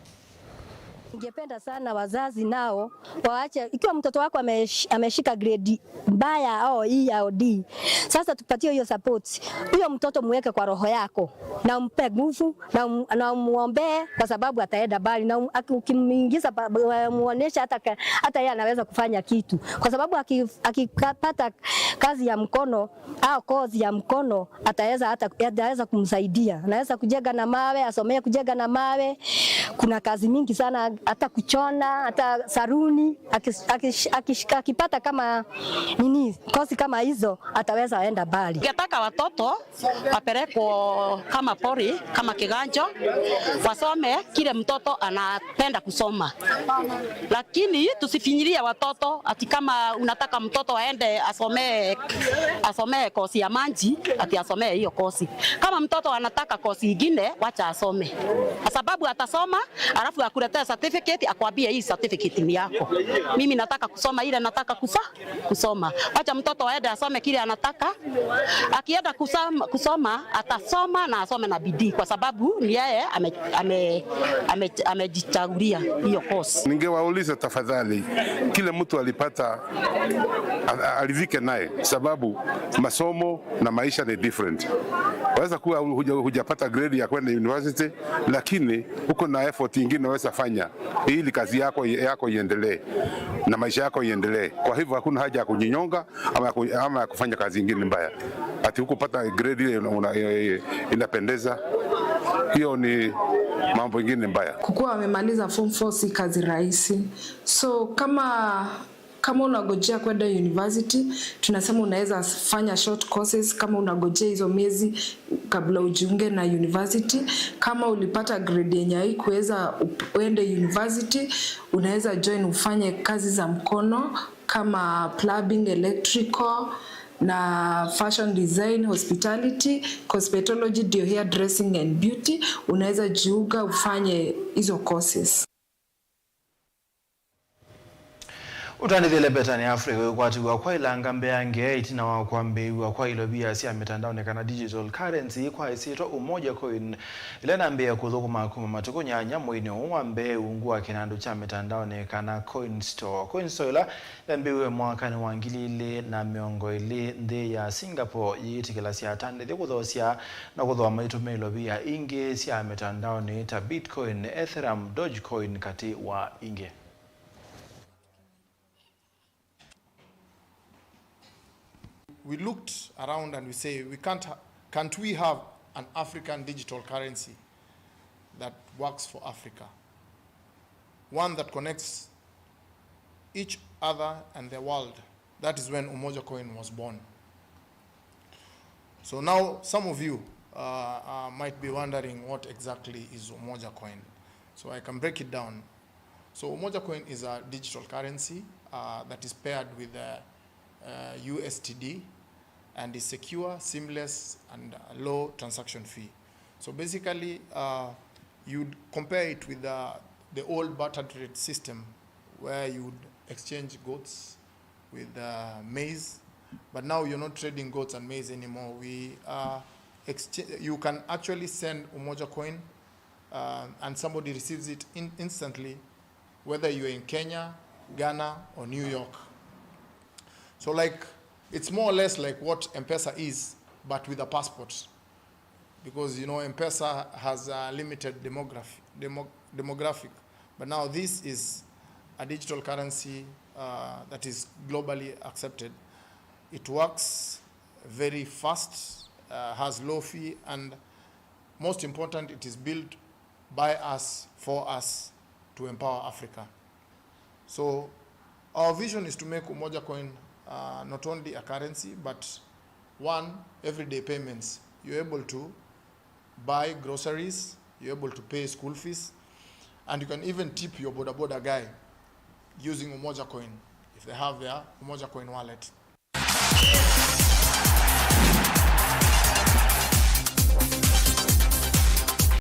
Ningependa sana wazazi nao waache, ikiwa mtoto wako amesh-, ameshika grade mbaya au E au D, sasa tupatie hiyo support. Huyo mtoto muweke kwa roho yako na umpe nguvu na um-, na umuombee kwa sababu ataenda mbali na um-, aki-, ukimwingiza pa-, pa-, muonesha hata ka-, hata yeye anaweza kufanya kitu, kwa sababu aki-, akipata kazi ya mkono au kozi ya mkono ataweza hata, ataweza kumsaidia. Anaweza kujenga na mawe, asomee kujenga na mawe. Kuna kazi mingi sana, hata kuchona, hata saruni. Akis-, akish-, akish-, akipata kama nini, kozi kama hizo, ataweza enda mbali. Ningetaka watoto wapelekwe kama pori, kama kiganjo, wasome kile mtoto anapenda kusoma. Lakini tusifinyilie watoto ati kama unataka mtoto aende asomee, asomee kosi ya maji, ati asomee hiyo kosi. Kama mtoto anataka kosi ingine, wacha asome. Kwa sababu atasoma, alafu akuletee certificate, akwambie, "Hii certificate ni yako." Mimi nataka kusoma ile nataka kuso-, kusoma. Wacha mtoto aende asome kile anataka. Akienda kusoma, kusoma, atasoma na asome na bidii kwa sababu ni yeye ame-, ame-, ame-, amejichagulia hiyo course. Ningewauliza tafadhali, kila mtu alipata a-, a-, aridhike naye, sababu masomo na maisha ni different. Waweza kuwa huja-, hujapata grade ya kwenda university, lakini uko na effort ingine unaweza fanya ili kazi yako, yako iendelee na maisha yako iendelee. Kwa hivyo hakuna haja ya kujinyonga ama ya ku-, ama ya kufanya kazi ingine mbaya. Ati hukupata grade ile una-, una-, eh, eh, inapendeza. Hiyo ni mambo ingine mbaya. Kukuwa wamemaliza form four si kazi rahisi. So kama Kama unagojea kwenda university, tunasema unaweza fanya short courses kama unagojea hizo miezi kabla ujiunge na university. Kama ulipata grade yenye haikuweza up- uende university, unaweza join ufanye kazi za mkono kama plumbing, electrical na fashion design, hospitality, cosmetology ndio hair dressing and beauty. Unaweza jiunga ufanye hizo courses. Ũtandĩthĩle Betani Africa ũikwatĩw'a kwa ilanga mbeange ĩtina wa kwambĩĩw'a kwa ilovia sya mĩtandaonĩ kana digital currency kwa ĩsyĩtwa Umoja Coin, ĩla ĩnambĩĩa kũthũkũma kuma matukũ nyanya mweinĩ ũũ wa mbee ungu wa kĩnandũ kya mĩtandaonĩ kana Coin Store. Coin Store ĩla yambĩĩwe mwakanĩ wa ngili ilĩ na mĩongo ĩlĩ nthĩ ya Singapore yĩĩtĩkĩlasya atandĩthya kũthoosya na kũthooa maitũmĩa ilovia ingĩ sya mĩtandaonĩ ta Bitcoin, Ethereum, Dogecoin katĩ wa ingĩ. We looked around and we say, we can't, ha- can't we have an African digital currency that works for Africa? One that connects each other and the world. That is when Umoja Coin was born. So now some of you uh, uh, might be wondering what exactly is Umoja Coin. So I can break it down. So Umoja Coin is a digital currency uh, that is paired with uh, uh, U S T D and is secure, seamless, and low transaction fee. So basically, uh, you'd compare it with uh, the old barter trade system where you'd exchange goats with uh, maize, but now you're not trading goats and maize anymore. We uh, exchange. You can actually send Umoja Coin uh, and somebody receives it in instantly, whether you're in Kenya, Ghana, or New York. So like, it's more or less like what M-Pesa is, but with a passport, because you know M-Pesa has a limited demography, demo, demographic, but now this is a digital currency uh, that is globally accepted. It works very fast, uh, has low fee, and most important, it is built by us, for us, to empower Africa. So our vision is to make Umoja Coin uh, not only a currency, but one, everyday payments. You're able to buy groceries, you're able to pay school fees, and you can even tip your boda boda guy using Umoja Coin if they have their Umoja Coin wallet.